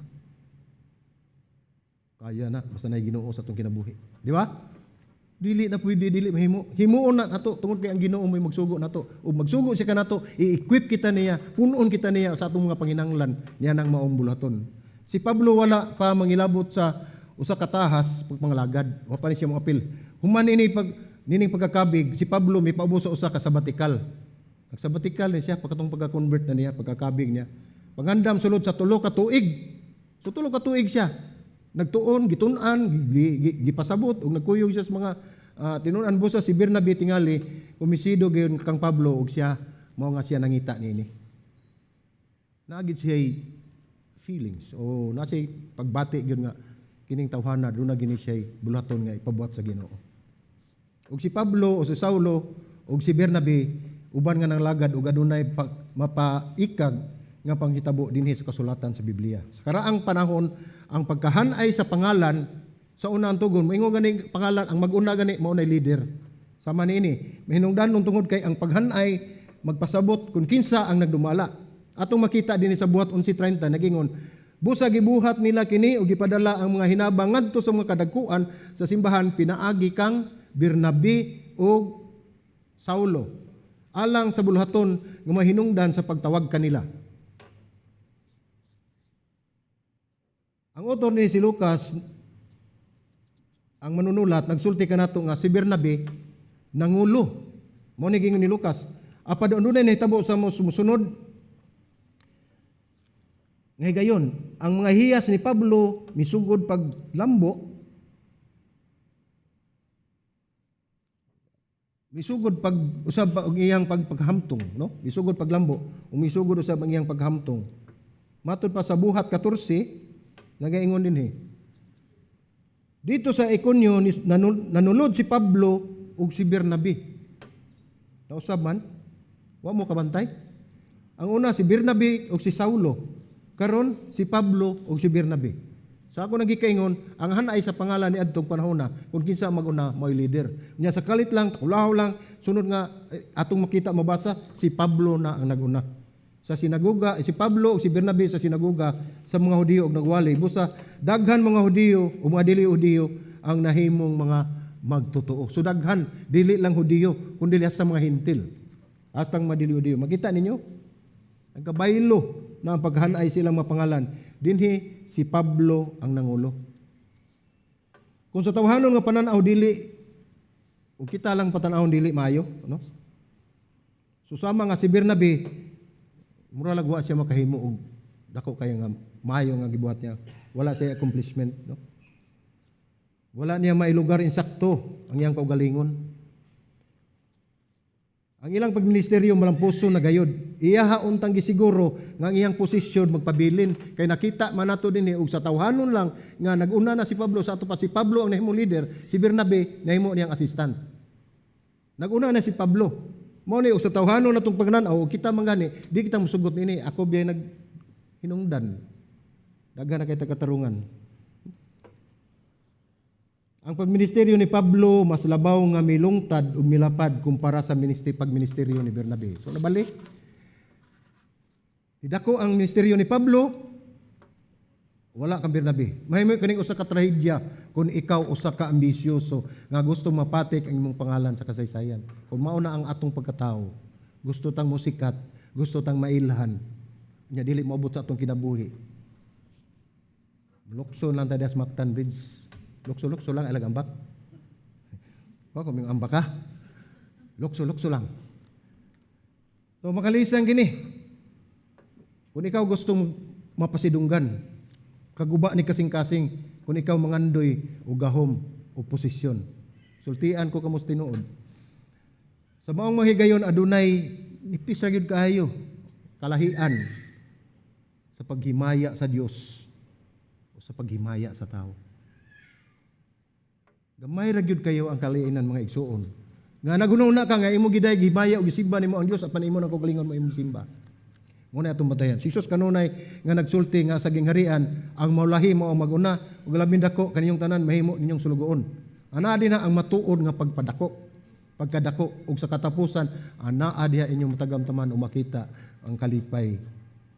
Kaya na basta nay Ginoo sa atong kinabuhi. Di ba? Dili na pwede, dili mahimo. Himuon na nato tungod kay ang Ginoo mo'y magsugo nato. Ug magsugo siya kanato, i-equip kita niya, punon kita niya sa atong mga panginanglan niya nang maong bulaton. Si Pablo wala pa mangilabot sa usa ka tahas pag pangalagad. Wa pa ni siya moapil. Human ini pag nining pagkakabig, si Pablo mipaubos sa usa ka sabbatical. Nagsabbatical ni siya pagkatong pagka-convert na niya, pagkakabig niya. Pangandam sulod sa 3 ka tuig. So 3 ka tuig siya. Nagtuon, gitun-an, gipasabot ug nagkuyog siya sa mga tinun-an busa si Bernabe. Tingali kumisido gayon kang Pablo ug siya mao nga siya nangita niini. Naa gid siya feelings o naa siya pagbati gyud nga kining tawhana duna gini siya bulaton nga ipabuhat sa Ginoo. Ug si Pablo o si Saulo ug si Bernabe uban nga nanglagad ug adunay mapaikag nga panghitabo dinhi sa kasulatan sa Biblia. Sa karaang panahon, ang pagkahanay sa pangalan sa una ang tugon, moingon gani pangalan ang mag-una gani mao nay leader. Sama niini, mahinungdan tungod kay ang paghanay magpasabot kung kinsa ang nagdumala. Atong makita dinhi sa Buhat 11:30, nagingon, "Busa gibuhat nila kini ug gipadala ang mga hinabang ngadto sa mga kadagkuan sa simbahan pinaagi kang Bernabe ug Saulo alang sa buluhaton nga mahinungdan sa pagtawag kanila." Ang author ni si Lucas, ang manunulat, nagsulti kanato nga si Bernabe nangulo. Mao ni giingon ni Lucas. Apan adunay nahitabo sa sumusunod nga higayon, ang mga hiyas ni Pablo misugod paglambo, misugod pag usab ang iyang paghamtong, no? Misugod paglambo, umisugod usab ang iyang paghamtong. Matud pa sa Buhat 14, nagaingon dinhi. Dito sa Iconio nanulod si Pablo ug si Bernabe. Nausab man? Wa mo kabantay? Ang una si Bernabe ug si Saulo. Karon si Pablo ug si Bernabe. Sa ako nagikaingon, ang hanay sa pangalan ni adtong panahona, kung kinsa maguna mo'y leader. Nya sa kalit lang, takulaw lang, sunod nga atong makita mabasa si Pablo na ang naguna. Sa sinagoga, si Pablo ug si Bernabe sa sinagoga sa mga Hudiyo og nagwali. Busa daghan mga Hudiyo o mga dili Hudiyo ang nahimong mga magtotoo. So daghan, dili lang Hudiyo, kundi sa mga Hentil. Hastang mga dili Hudiyo. Makita ninyo? Nagkabaylo na ang paghanay silang mga pangalan. Dinhi si Pablo ang nangulo. Kung sa tawhanon nga pananaw dili ug kita lang patanawon dili maayo, no? So sama nga si Bernabe, mura lag wa siya makahimo og dako kay nga maayo nga gibuhat niya. Wala siya accomplishment, no? Wala niya mailugar insakto ang iyang kaugalingon. Ang ilang pagministeryo malampuso na gayod. Iyaha untang gisiguro nga ang iyang posisyon magpabilin kay nakita man nato dinhi og sa tawhanon lang nga nag-una na si Pablo, sa ato pa si Pablo ang nahimong leader, si Bernabe nahimo niyang assistant. Nag-una na si Pablo. Mao ni og sa tawhanon natong pagnan-aw kita man gani di kita mosugot niini. Ako biyay nag hinungdan. Daghan na kay katarungan. Ang pagministeryo ni Pablo mas labaw nga milungtad ug milapad kumpara sa pagministeryo ni Bernabe. So nabalik. Dako ang ministeryo ni Pablo, wala kang Bernabe. Mahimo kaning usa ka trahedya kung ikaw usa ka ambisyoso nga gusto mapatik ang imong pangalan sa kasaysayan. Kung mao na ang atong pagkatao, gusto tang musikat, gusto tang mailhan, nya dili moabot sa atong kinabuhi. Lukso lang ta sa Mactan Bridge. Lukso-lukso lang ilag ambak. Wa ko ming ambak ha. Lukso-lukso lang. So makalisan kini. Kung ikaw gustong mapasidunggan, kaguba ni kasing-kasing, kung ikaw mangandoy o gahom o posisyon. Sultian ko kamo sa tinuod. Sa maong mahigayon adunay nipis ra gyud kaayo kalahian sa paghimaya sa Dios o sa paghimaya sa tao. Gamay ra gyud kayo ang kaliinan, mga igsuon. Nga naghuna-huna ka nga imo giday gihimaya og gisimba nimo ang Dios, apan imo nang kaugalingon mo imong simba. Mao na atong bantayan. Si Jesus kanunay nga nagsulti nga sa gingharian ang maulahi mao ang maguna ug labing dako kaninyong tanan mahimo ninyong sulugoon. Anaa dinha ang matuod nga pagpadako, pagkadako, ug sa katapusan anaa diha inyong matagamtaman o makita ang kalipay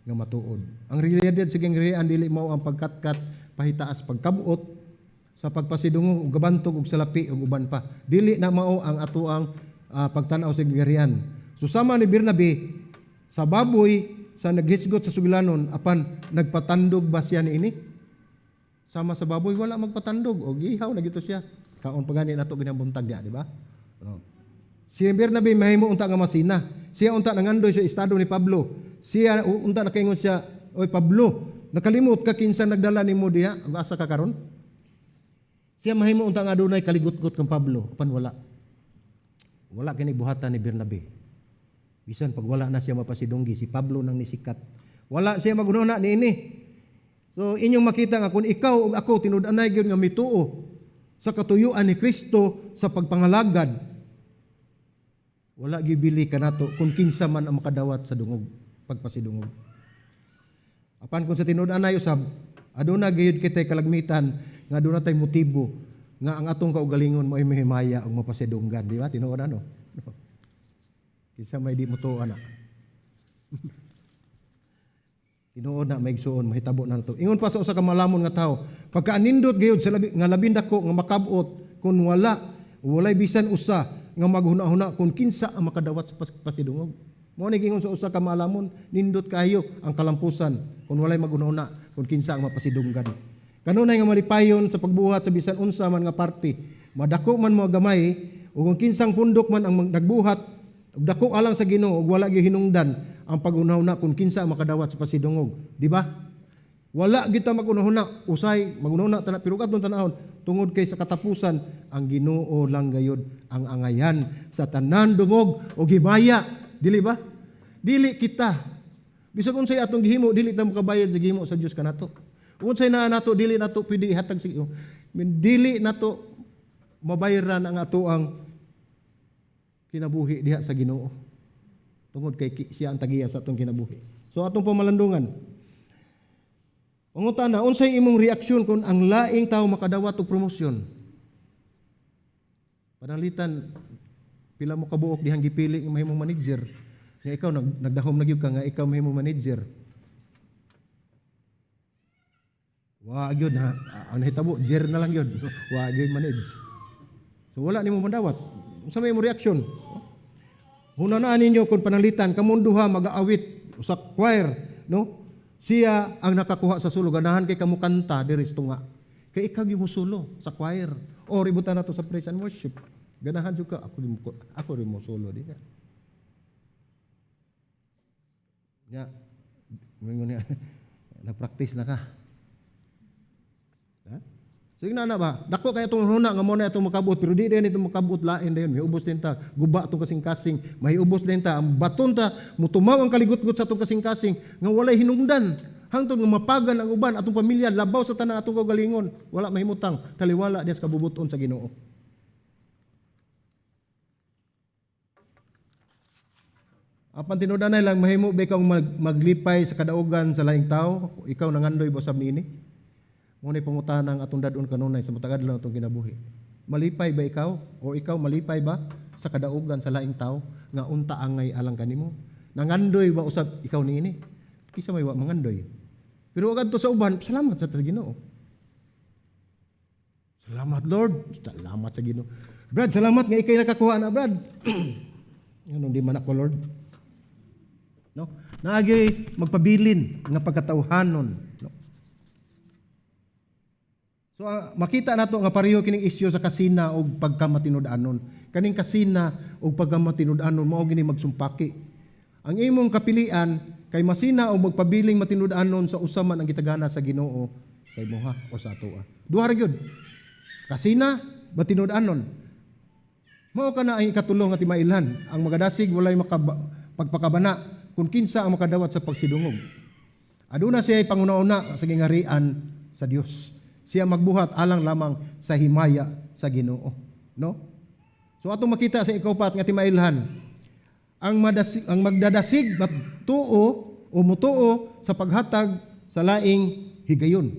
nga matuod. Ang realidad sa gingharian dili mao ang pagkatkat pahitaas, pagkabot sa pagpasidungog ug gabantog ug salapi ug uban pa. Dili na mao ang atoang pagtan-aw sa gingharian. So sama ni Bernabe sa baboy sa naghisgot sa sugilanon, apan nagpatandog ba siya niini? Sama sa baboy, wala magpatandog og ihaw na gito siya. Kaon pa gani nato ganyang buntag diya, di ba? No. Si Bernabe mahimo unta nga masina. Siya unta nangandoy sa estado ni Pablo. Siya unta nakaingon siya, "Oy Pablo, nakalimot ka kinsa nagdala nimo diha, asa ka karon?" Siya mahimo unta nga adunay kaligot-got kang Pablo, apan wala. Wala kini buhatan ni Bernabe. Bisan pag wala na siya mapasidunggi, si Pablo nang nisikat. Wala siya maghuna niini. So inyong makita nga kung ikaw ug ako tinud-anay gyud nga mituo sa katuyuan ni Kristo sa pagpangalagad, wala gibili kanato kung kinsa man ang makadawat sa dungog, pagpasidungog. Apan kung sa tinud-anay usab, aduna gayud kitay kalagmitan nga aduna tay motibo nga ang atong kaugalingon mo'y mahimaya ug mapasidunggan, di ba? Tinuod ano? Kinsa may di mo tuo ana? Tinuod na, maigsuon, mahitabo na to. Ingon pa sa usa ka malamon nga tawo, pagkaanindot gayud sa labi, nga labing dako nga makabot kung walay bisan usa nga maghuna-huna kung kinsa ang makadawat sa pasidungog. Mao ni giingon sa usa ka maalamon, nindot kayo ang kalampusan kung walay maghuna-huna kung kinsa ang mapasidunggan. Kanunay nga malipayon sa pagbuhat sa bisan unsa man nga parte, madako man mo gamay, ug kung kinsang pundok man ang nagbuhat ug dako alang sa Ginoo ug wala gyud hinungdan ang paghuna-huna kung kinsa ang makadawat sa pasidungog, di ba? Wala gyud ta maghuna-huna, usay maghuna-huna ta pero atong tan-awon tungod kay sa katapusan ang Ginoo lang gayud ang angayan sa tanan dungog o himaya, dili ba? Dili kita. Bisag unsay atong gihimo, dili ta makabayad sa gihimo sa Dios kanato. Unsay naa nato, dili nato pwede ihatag sa Ginoo. Dili nato mabayran ang atoang kinabuhi diha sa Ginoo. Tungod kay siya ang tagiya sa atong kinabuhi. So atong pamalandungan. Pangutana, unsay imong reaksyon kung ang laing tao makadawat og promosyon? Pananglitan pila mo kabuok dihang gipili nga mahimong manager. Nga ikaw nagdahom na gyud ka nga ikaw mahimong manager. Wa gyud na ang nahitabo, jer na lang gyud. Wa gyud manage. So wala nimo mandawat. Unsa may imong reaksyon? Hunanaan ninyo kung pananglitan kamong duha magaawit sa choir, no? Siya ang nakakuha sa sulo, ganahan kay kamo kanta diri sa tunga. Kay ikaw gyud mo sulo sa choir or ibutan nato sa praise and worship. Ganahan jud ka, ako rin mo sulo di ka. Nya, mingon niya, na-practice na ka. Ha? So yung nana ba, dako kay atong huna nga mo na atong makabot, pero di din ito makabot, lain dayon, may ubos din ta, guba atong kasing-kasing, may ubos din ta, ang baton ta, mutumaw ang kaligutgut sa atong kasing-kasing, nga walay hinungdan, hangtod nga mapagan ang uban, atong pamilya, labaw sa tanan atong kaugalingon, wala mahimutang, taliwala diya sa kabubuton sa Ginoo. Apan tinud-anay lang, mahimo ba ikaw maglipay sa kadaugan sa laing tao? Ikaw nangandoy ba sab niini? Ngunit pangutana ang atong dadon kanunay sa matagad lang atong kinabuhi. Malipay ba ikaw? O ikaw malipay ba sa kadaugan sa laing tao nga unta angay alang kanimo? Nangandoy ba usab ikaw niini? Kisa may wa mangandoy. Pero kadto sa uban, salamat sa Ginoo. Salamat Lord, salamat sa Ginoo. Brad, salamat nga ikay nakakuha na, Brad. Nganong di man ako, Lord? No? Naagay magpabilin nga pagkatawhanon, no? So makita nato nga pareho kining isyu sa kasina og pagkamatinud-anon. Kaning kasina og pagkamatinud-anon mao gini magsumpaki. Ang imong kapilian kay masina o magpabiling matinud-anon sa usa man ang gitagana sa Ginoo sa imuha o sa atoa. Duha ra gyud. Kasina, matinud-anon. Mao kana ang ikatulo nga timailhan, ang magadasig walay pagpakabana kung kinsa ang makadawat sa pagsidungog. Aduna siya panguna-una sa gingarian sa Dios. Siya magbuhat alang lamang sa himaya sa Ginoo, no? So atong makita sa ikaupat nga timailhan, ang magdadasig matuo o mutuo sa paghatag sa laing higayon.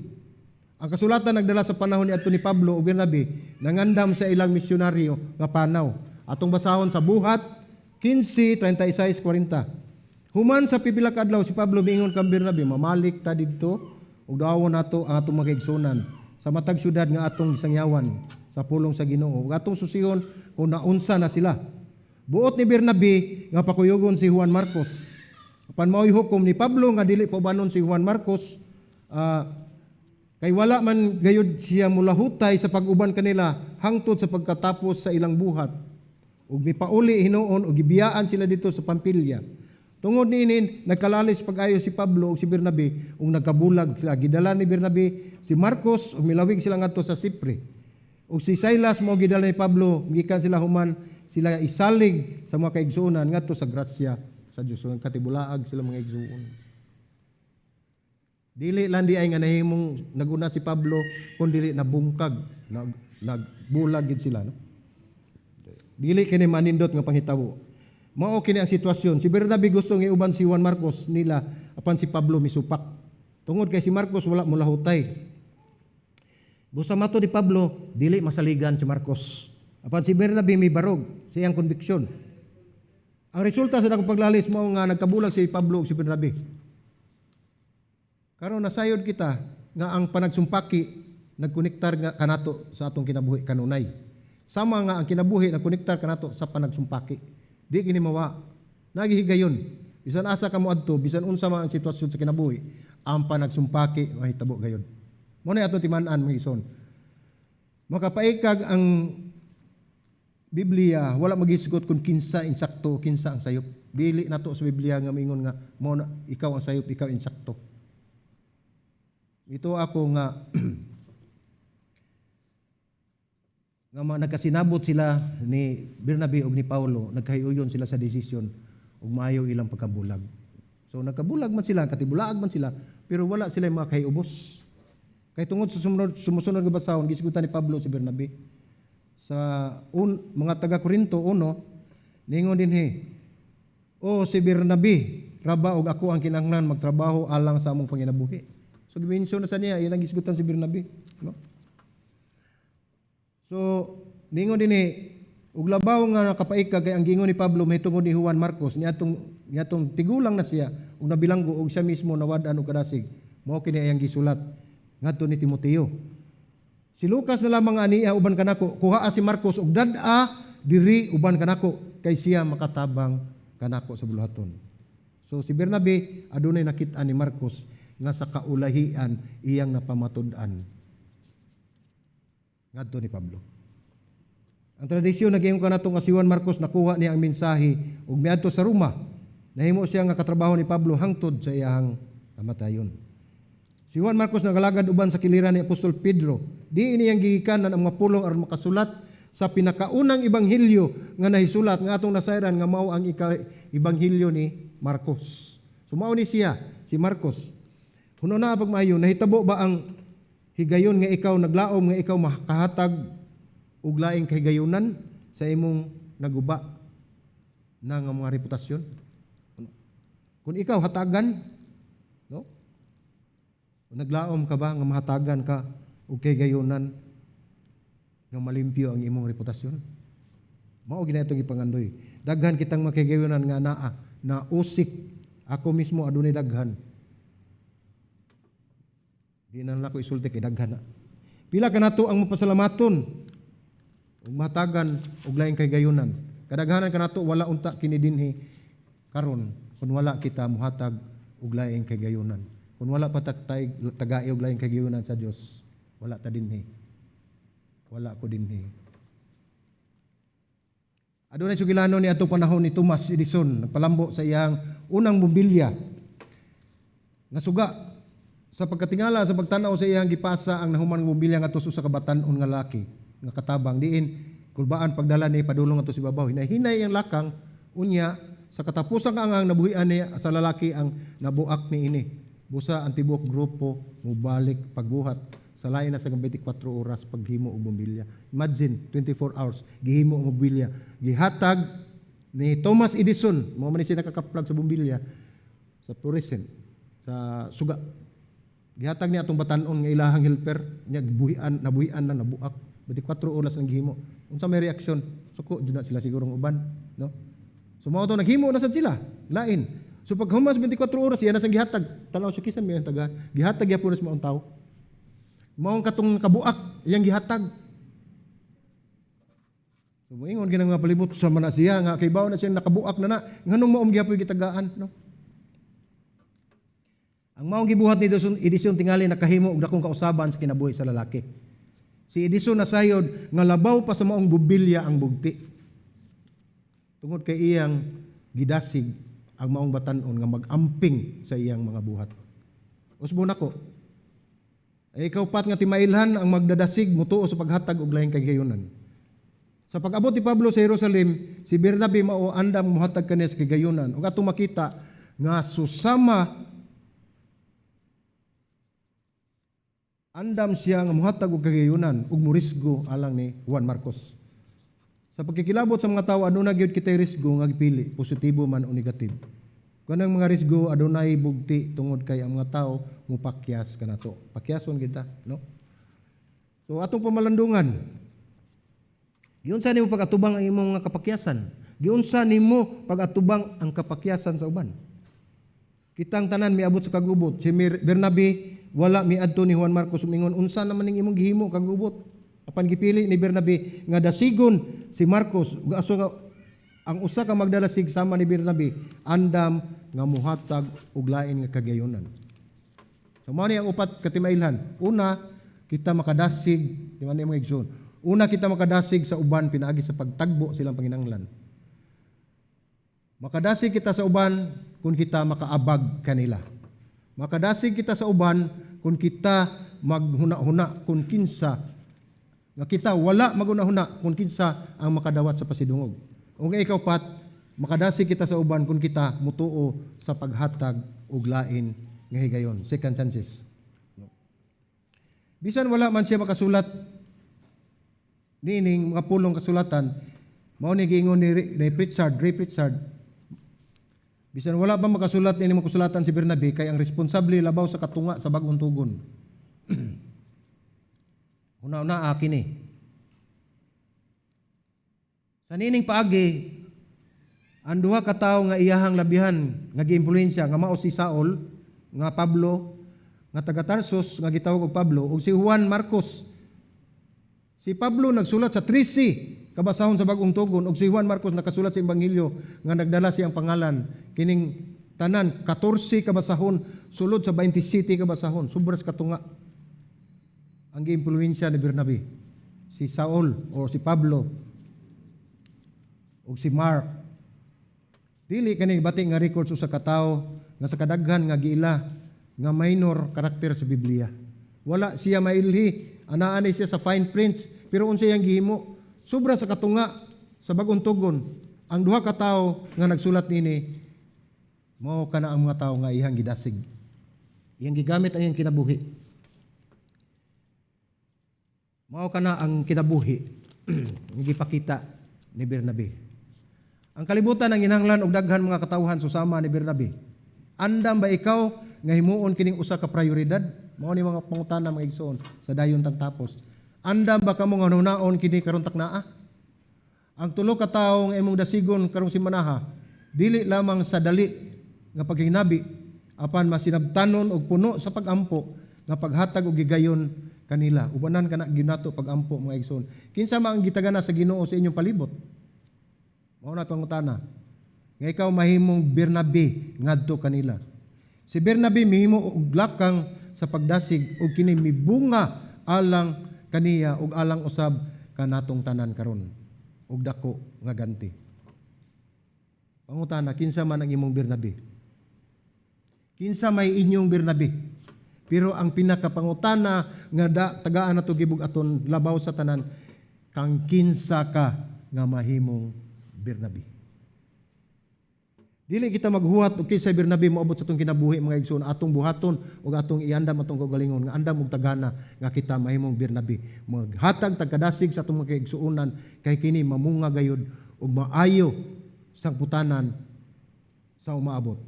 Ang kasulatan nagdala sa panahon ni adto ni Pablo ug Bernabe nangandam sa ilang misyonaryo nga panaw. Atong basahon sa Buhat 15:36-40. Human sa pipila ka adlaw, si Pablo miingon kang Bernabe, "Mamalik ta didto ug dawon nato ang atong mga kaigsuonan sa matag syudad nga atong gisangyawan sa pulong sa Ginoo ug atong susihon kung naunsa na sila." Buot ni Bernabe nga pakuyogon si Juan Marcos. Apan mao'y hukom ni Pablo nga dili paubanon si Juan Marcos kay wala man gayud siya mulahutay sa pag-uban kanila hangtod sa pagkatapos sa ilang buhat. Ug mipauli hinuon ug gibiyaan sila didto sa Pampilya. Tungod niini, nagkalalis pag-ayo si Pablo ug si Bernabe ug nagkabulag sila. Gidala ni Bernabe si Marcos ug milawig sila ngadto sa Sipre. Ug si Silas mao gidala ni Pablo gikan sila human sila isalig sa mga kaigsuonan ngadto sa grasya sa Dios. So, katibulaag sila, mga igsuon. Dili lang di ay nga nahimong naguna si Pablo kun dili nabungkag, nagbulag gid sila, no? Dili kini manindot nga panghitabo. Mao kini ang sitwasyon. Si Bernabe gusto nga iuban si Juan Marcos nila, apan si Pablo misupak. Tungod kay si Marcos wala mulahutay. Busa mato ni Pablo, dili masaligan si Marcos. Apan si Bernabe mibarog sa iyang konbiksyon. Ang resulta sa dakong paglalis mao nga nagkabulag si Pablo ug si Bernabe. Karon nasayod kita nga ang panagsumpaki nagkonektar nga kanato sa atong kinabuhi kanunay. Sama nga ang kinabuhi nagkonektar kanato sa panagsumpaki. Di kini mawa. Nagihigayon. Bisan asa ka moadto, bisan unsa man ang sitwasyon sa kinabuhi, ang panagsumpaki mahitabo gayod. Mao na atong timan-an, mga igsoon. Makapaikag ang Biblia, wala magisgot kung kinsa insakto, kinsa ang sayop. Dili nato sa Biblia nga mingon nga mo na, ikaw ang sayop, ikaw insakto. Ito ako nga nga nagkasinabot sila ni Bernabe ug ni Paulo, nagkahiuyon sila sa desisyon ug maayo ilang pagkabulag. So nagkabulag man sila, katibulaag man sila, pero wala sila mga kahiubos. Kay tungod sa sumusunod nga basahon, gisgutan ni Pablo si Bernabe. Sa mga taga Korinto 1, ningon dinhi, "O si Bernabe, raba og ako ang kinahanglan magtrabaho alang sa among panginabuhi." So gimension na sa niya, iyang gisgutan si Bernabe, no? So, ningon dinhi, ug labaw nga nakapaikag kay ang gingon ni Pablo mahitungod ni Juan Marcos niatong tigulang na siya ug nabilanggo ug siya mismo nawad-an og kadasig. Mao kini ayang gisulat ngadto ni Timoteo. "Si Lucas na lamang aniya uban kanako, kuhaa si Marcos ug dad-a diri uban kanako kay siya makatabang kanako sa buluhaton." So si Bernabe adunay nakit-an ni Marcos nga sa kaulahian iyang napamatud-an ngadto ni Pablo. Ang tradisyon nag-ingon kanato nga si Juan Marcos nakuha niya ang mensahe ug miadto sa Roma. Nahimo siya nga katrabaho ni Pablo hangtod sa iyang kamatayon. Si Juan Marcos nagalagad uban sa kiliran ni Apostol Pedro. Di iniyang gigikanan ang mga pulong aron makasulat sa pinakaunang ebanghelyo nga nahisulat nga atong nasayran nga mao ang ebanghelyo ni Marcos. So mao ni siya, si Marcos. Huno na pagmaayo, nahitabo ba ang higayon nga ikaw naglaom nga ikaw makahatag og laing kahigayunan sa imong naguba na nga mga reputasyon? Kung ikaw hatagan, no? Naglaom ka ba nga mahatagan ka og kahigayunan nga malimpyo ang imong reputasyon? Mao gina itong ipangandoy. Daghan kitang makahigayunan nga naa na usik. Ako mismo adunay daghan. Di na lang ako isulti kay daghan na. Pila ka nato ang mapasalamaton ug matagan og laing kahigayunan. Kadaghanan kanato wala unta kini dinhi karon kung wala kita muhatag og laing kahigayunan. Kung wala pa tagai og laing kahigayunan sa Dios, wala ta dinhi. Wala ko dinhi. Adunay sugilano ni atong panahon ni Thomas Edison, nagpalambo sa iyang unang bombilya nga suga. Sa pagkatingala sa pagtanaw sa iyang gipasa ang nahuman nga bombilya ngadto sa usa ka batan-on nga laki nga katabang, diin kulbaan pagdala ni padulong ngadto sa ibabaw. Hinahinay ang lakang, unya sa katapusang angang nabuhian niya sa lalaki ang nabuak ni ini. Busa ang tibuok grupo mubalik pagbuhat. Sa lain na sa 24 oras paghimo og bombilya. Imagine, 24 hours gihimo ang bombilya. Gihatag ni Thomas Edison, mao man ni siya nakakaplag sa bombilya sa fluorescent sa suga. Gihatag niya atong batanon nga ilahang helper niya, gibuhian, nabuhian na, nabuak. 24 oras ang gihimo. Unsa may reaksyon? Suko jud na sila siguro ng uban, no? So mao to, naghimo na sad sila. Lain. So pag human sa 24 oras, iya na sang gihatag. Tanaw sa kisa may taga. Gihatag gyapon na sa maong tao. Maong katong kabuak, iyang gihatag. So moingon kinang mga palibot sa man na siya nga kay na siya nakabuak na na. Nganong maong gihapoy gitagaan, no? Ang maong gibuhat ni Edison, Edison tingali nakahimo og dakong kausaban sa kinabuhi sa lalaki. Si Edison nasayod nga labaw pa sa maong bubilya ang bugti. Tungod kay iyang gidasig ang maong batan-on nga mag-amping sa iyang mga buhat. Usbon ako. Ay ikaw pat nga timailhan ang magdadasig mutuo sa paghatag og lahing kagayunan. Sa pag-abot ni Pablo sa Jerusalem, si Bernabe mao andam mohatag kaniya sa kagayunan ug atong makita nga susama andam siya nga mohatag og kagayunan ug morisgo alang ni Juan Marcos. Sa pagkikilabot sa mga tawo, aduna gyud kitay risgo nga gipili, positibo man o negatibo. Kanang mga risgo adunay bugti tungod kay ang mga tawo mupakyas kanato. Pakyason kita, no? So atong pamalandungan. Giunsa nimo pag-atubang ang imong mga kapakyasan? Giunsa nimo pag-atubang ang kapakyasan sa uban? Kitang tanan miabot sa kagubot. Si Bernabe wala miadto ni Juan Marcos, umingon, "Unsa naman ning imong gihimo, kagubot?" Apan gipili ni Bernabe nga dasigon si Marcos ug aso nga ang usa ka magdalasig sama ni Bernabe andam nga muhatag og lain nga kagayonan. So mao ni ang upat ka timailhan. Una, kita makadasig, di man ni mga igsoon. Una, kita makadasig sa uban pinaagi sa pagtagbo silang panginahanglan. Makadasig kita sa uban kung kita makaabag kanila. Makadasig kita sa uban kung kita maghuna-huna kung kinsa nga kita wala maghuna-huna kung kinsa ang makadawat sa pasidungog. Ug ikaw pat, makadasig kita sa uban kung kita mutuo sa paghatag og lain nga higayon, second chances. Bisan wala man siya makasulat niining mga pulong kasulatan, mao ni giingon ni Pritchard, Ray Pritchard, bisan wala pa makasulat niining mga kasulatan si Bernabe kay ang responsable labaw sa katunga sa bag-ong tugon. Una-una kini. Sa niining paagi, ang duha ka tawo nga iyahang labihan nga giimpluwensya nga mao si Saul nga Pablo nga taga Tarsus nga gitawag og Pablo ug si Juan Marcos. Si Pablo nagsulat sa 13 kabasahon sa Bag-ong Tugon ug si Juan Marcos nakasulat sa Ebanghelyo nga nagdala siyang pangalan. Kining tanan 14 kabasahon sulod sa 27 kabasahon, sobra sa katunga ang giimpluwensya ni Bernabe. Si Saul o si Pablo ug si Mark. Dili kani bati nga records usa ka tawo nga sa kadaghan nga giila nga minor karakter sa Biblia. Wala siya mailhi, anaa ni siya sa fine prints, pero unsa iyang gihimo? Sobra sa katunga sa Bag-ong Tugon, ang duha ka tawo nga nagsulat niini mao kana ang mga tawo nga iyang gidasig. Iyang gigamit ang iyang kinabuhi. Mao kana ang kinabuhi nga gipakita ni Bernabe. Ang kalibutan ang ginahanglan og daghan mga katawhan susama ni Bernabe. Andam ba ikaw nga himuon kining usa ka prioridad? Mao ni mga pangutana, mga igsoon, sa dayon tang tapos. Andam ba kamo nga hunaon kini karon taknaa? Ang tulo ka tawo nga imong dasigon karong simanaha, dili lamang sa dali nga paghinabi apan masinabtanon og puno sa pagampo nga paghatag og gigayon kanila. Ubanan kana ginato pagampo, mga igsoon. Kinsa man ang gitagana sa Ginoo sa inyong palibot? Mao na pangutana. Nga ikaw mahimong Bernabe ngadto kanila. Si Bernabe mihimo og lakang sa pagdasig ug kini mibunga alang kaniya ug alang usab kanatong tanan karon ug dako nga ganti. Pangutana, kinsa man ang imong Bernabe? Kinsa may inyong Bernabe? Pero ang pinakapangutana nga da, tagaan nato gibug-aton labaw sa tanan, kang kinsa ka nga mahimong Bernabe? Dili kita maghuwat og kinsay Bernabe moabot sa atong kinabuhi, mga igsoon. Atong buhaton ug atong iandam atong kaugalingon nga andam og tagana nga kita mahimong Bernabe. Maghatag tag kadasig sa atong mga kaigsuonan kay kini mamunga gayud ug maayo sa putanan sa umaabot.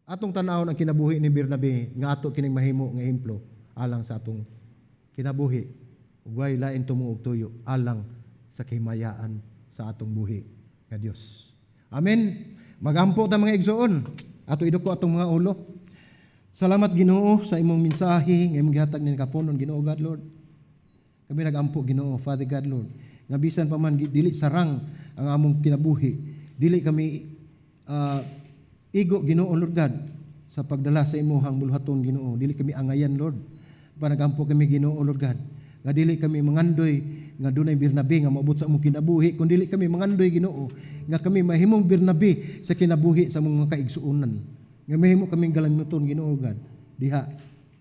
Atong tan-awon ang kinabuhi ni Bernabe nga ato kining mahimo nga ehemplo alang sa atong kinabuhi ug way lain tumo og tuyo alang sa kahimayaan sa atong buhi nga Dios. Amen. Magampo ta, mga igsoon. Ato iduko atong mga ulo. Salamat, Ginoo, sa imong mensahe nga imong gihatag ning kapunon, Ginoo God Lord. Kami nagampo, Ginoo, Father God Lord, nga bisan pa man dili sarang ang among kinabuhi, dili kami igo, Ginoo Lord God, sa pagdala sa imuhang buluhaton, Ginoo. Dili kami angayan, Lord. Panagampo kami, Ginoo Lord God, nga dili kami mangandoy nga dunay Bernabe nga moabot sa among kinabuhi, kun dili kami mangandoy, Ginoo, nga kami mahimong Bernabe sa kinabuhi sa among mga kaigsuonan. Nga mahimo kaming galamiton, Ginoo God, diha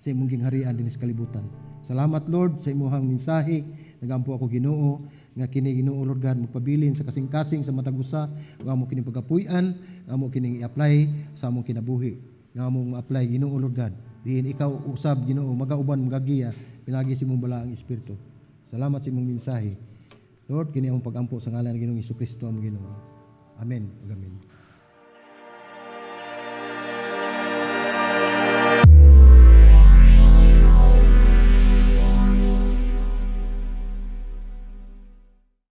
sa imong gingharian dinhi sa kalibutan. Salamat, Lord, sa imuhang mensahe. Nagampo ako, Ginoo, nga kini, Ginoo Lord God, magpabilin sa kasing-kasing sa matag usa nga amo kining pagapuy-an, nga amo kining i-apply sa among kinabuhi. Nga among apply, Ginoo Lord God. Diin ikaw usab, Ginoo, magauban, magagiya pinagi sa imong balaang espiritu. Salamat sa imong mensahe. Lord, kini among pagampo sa ngalan ng Ginoong Kristo among Ginoo. Amen ug amen.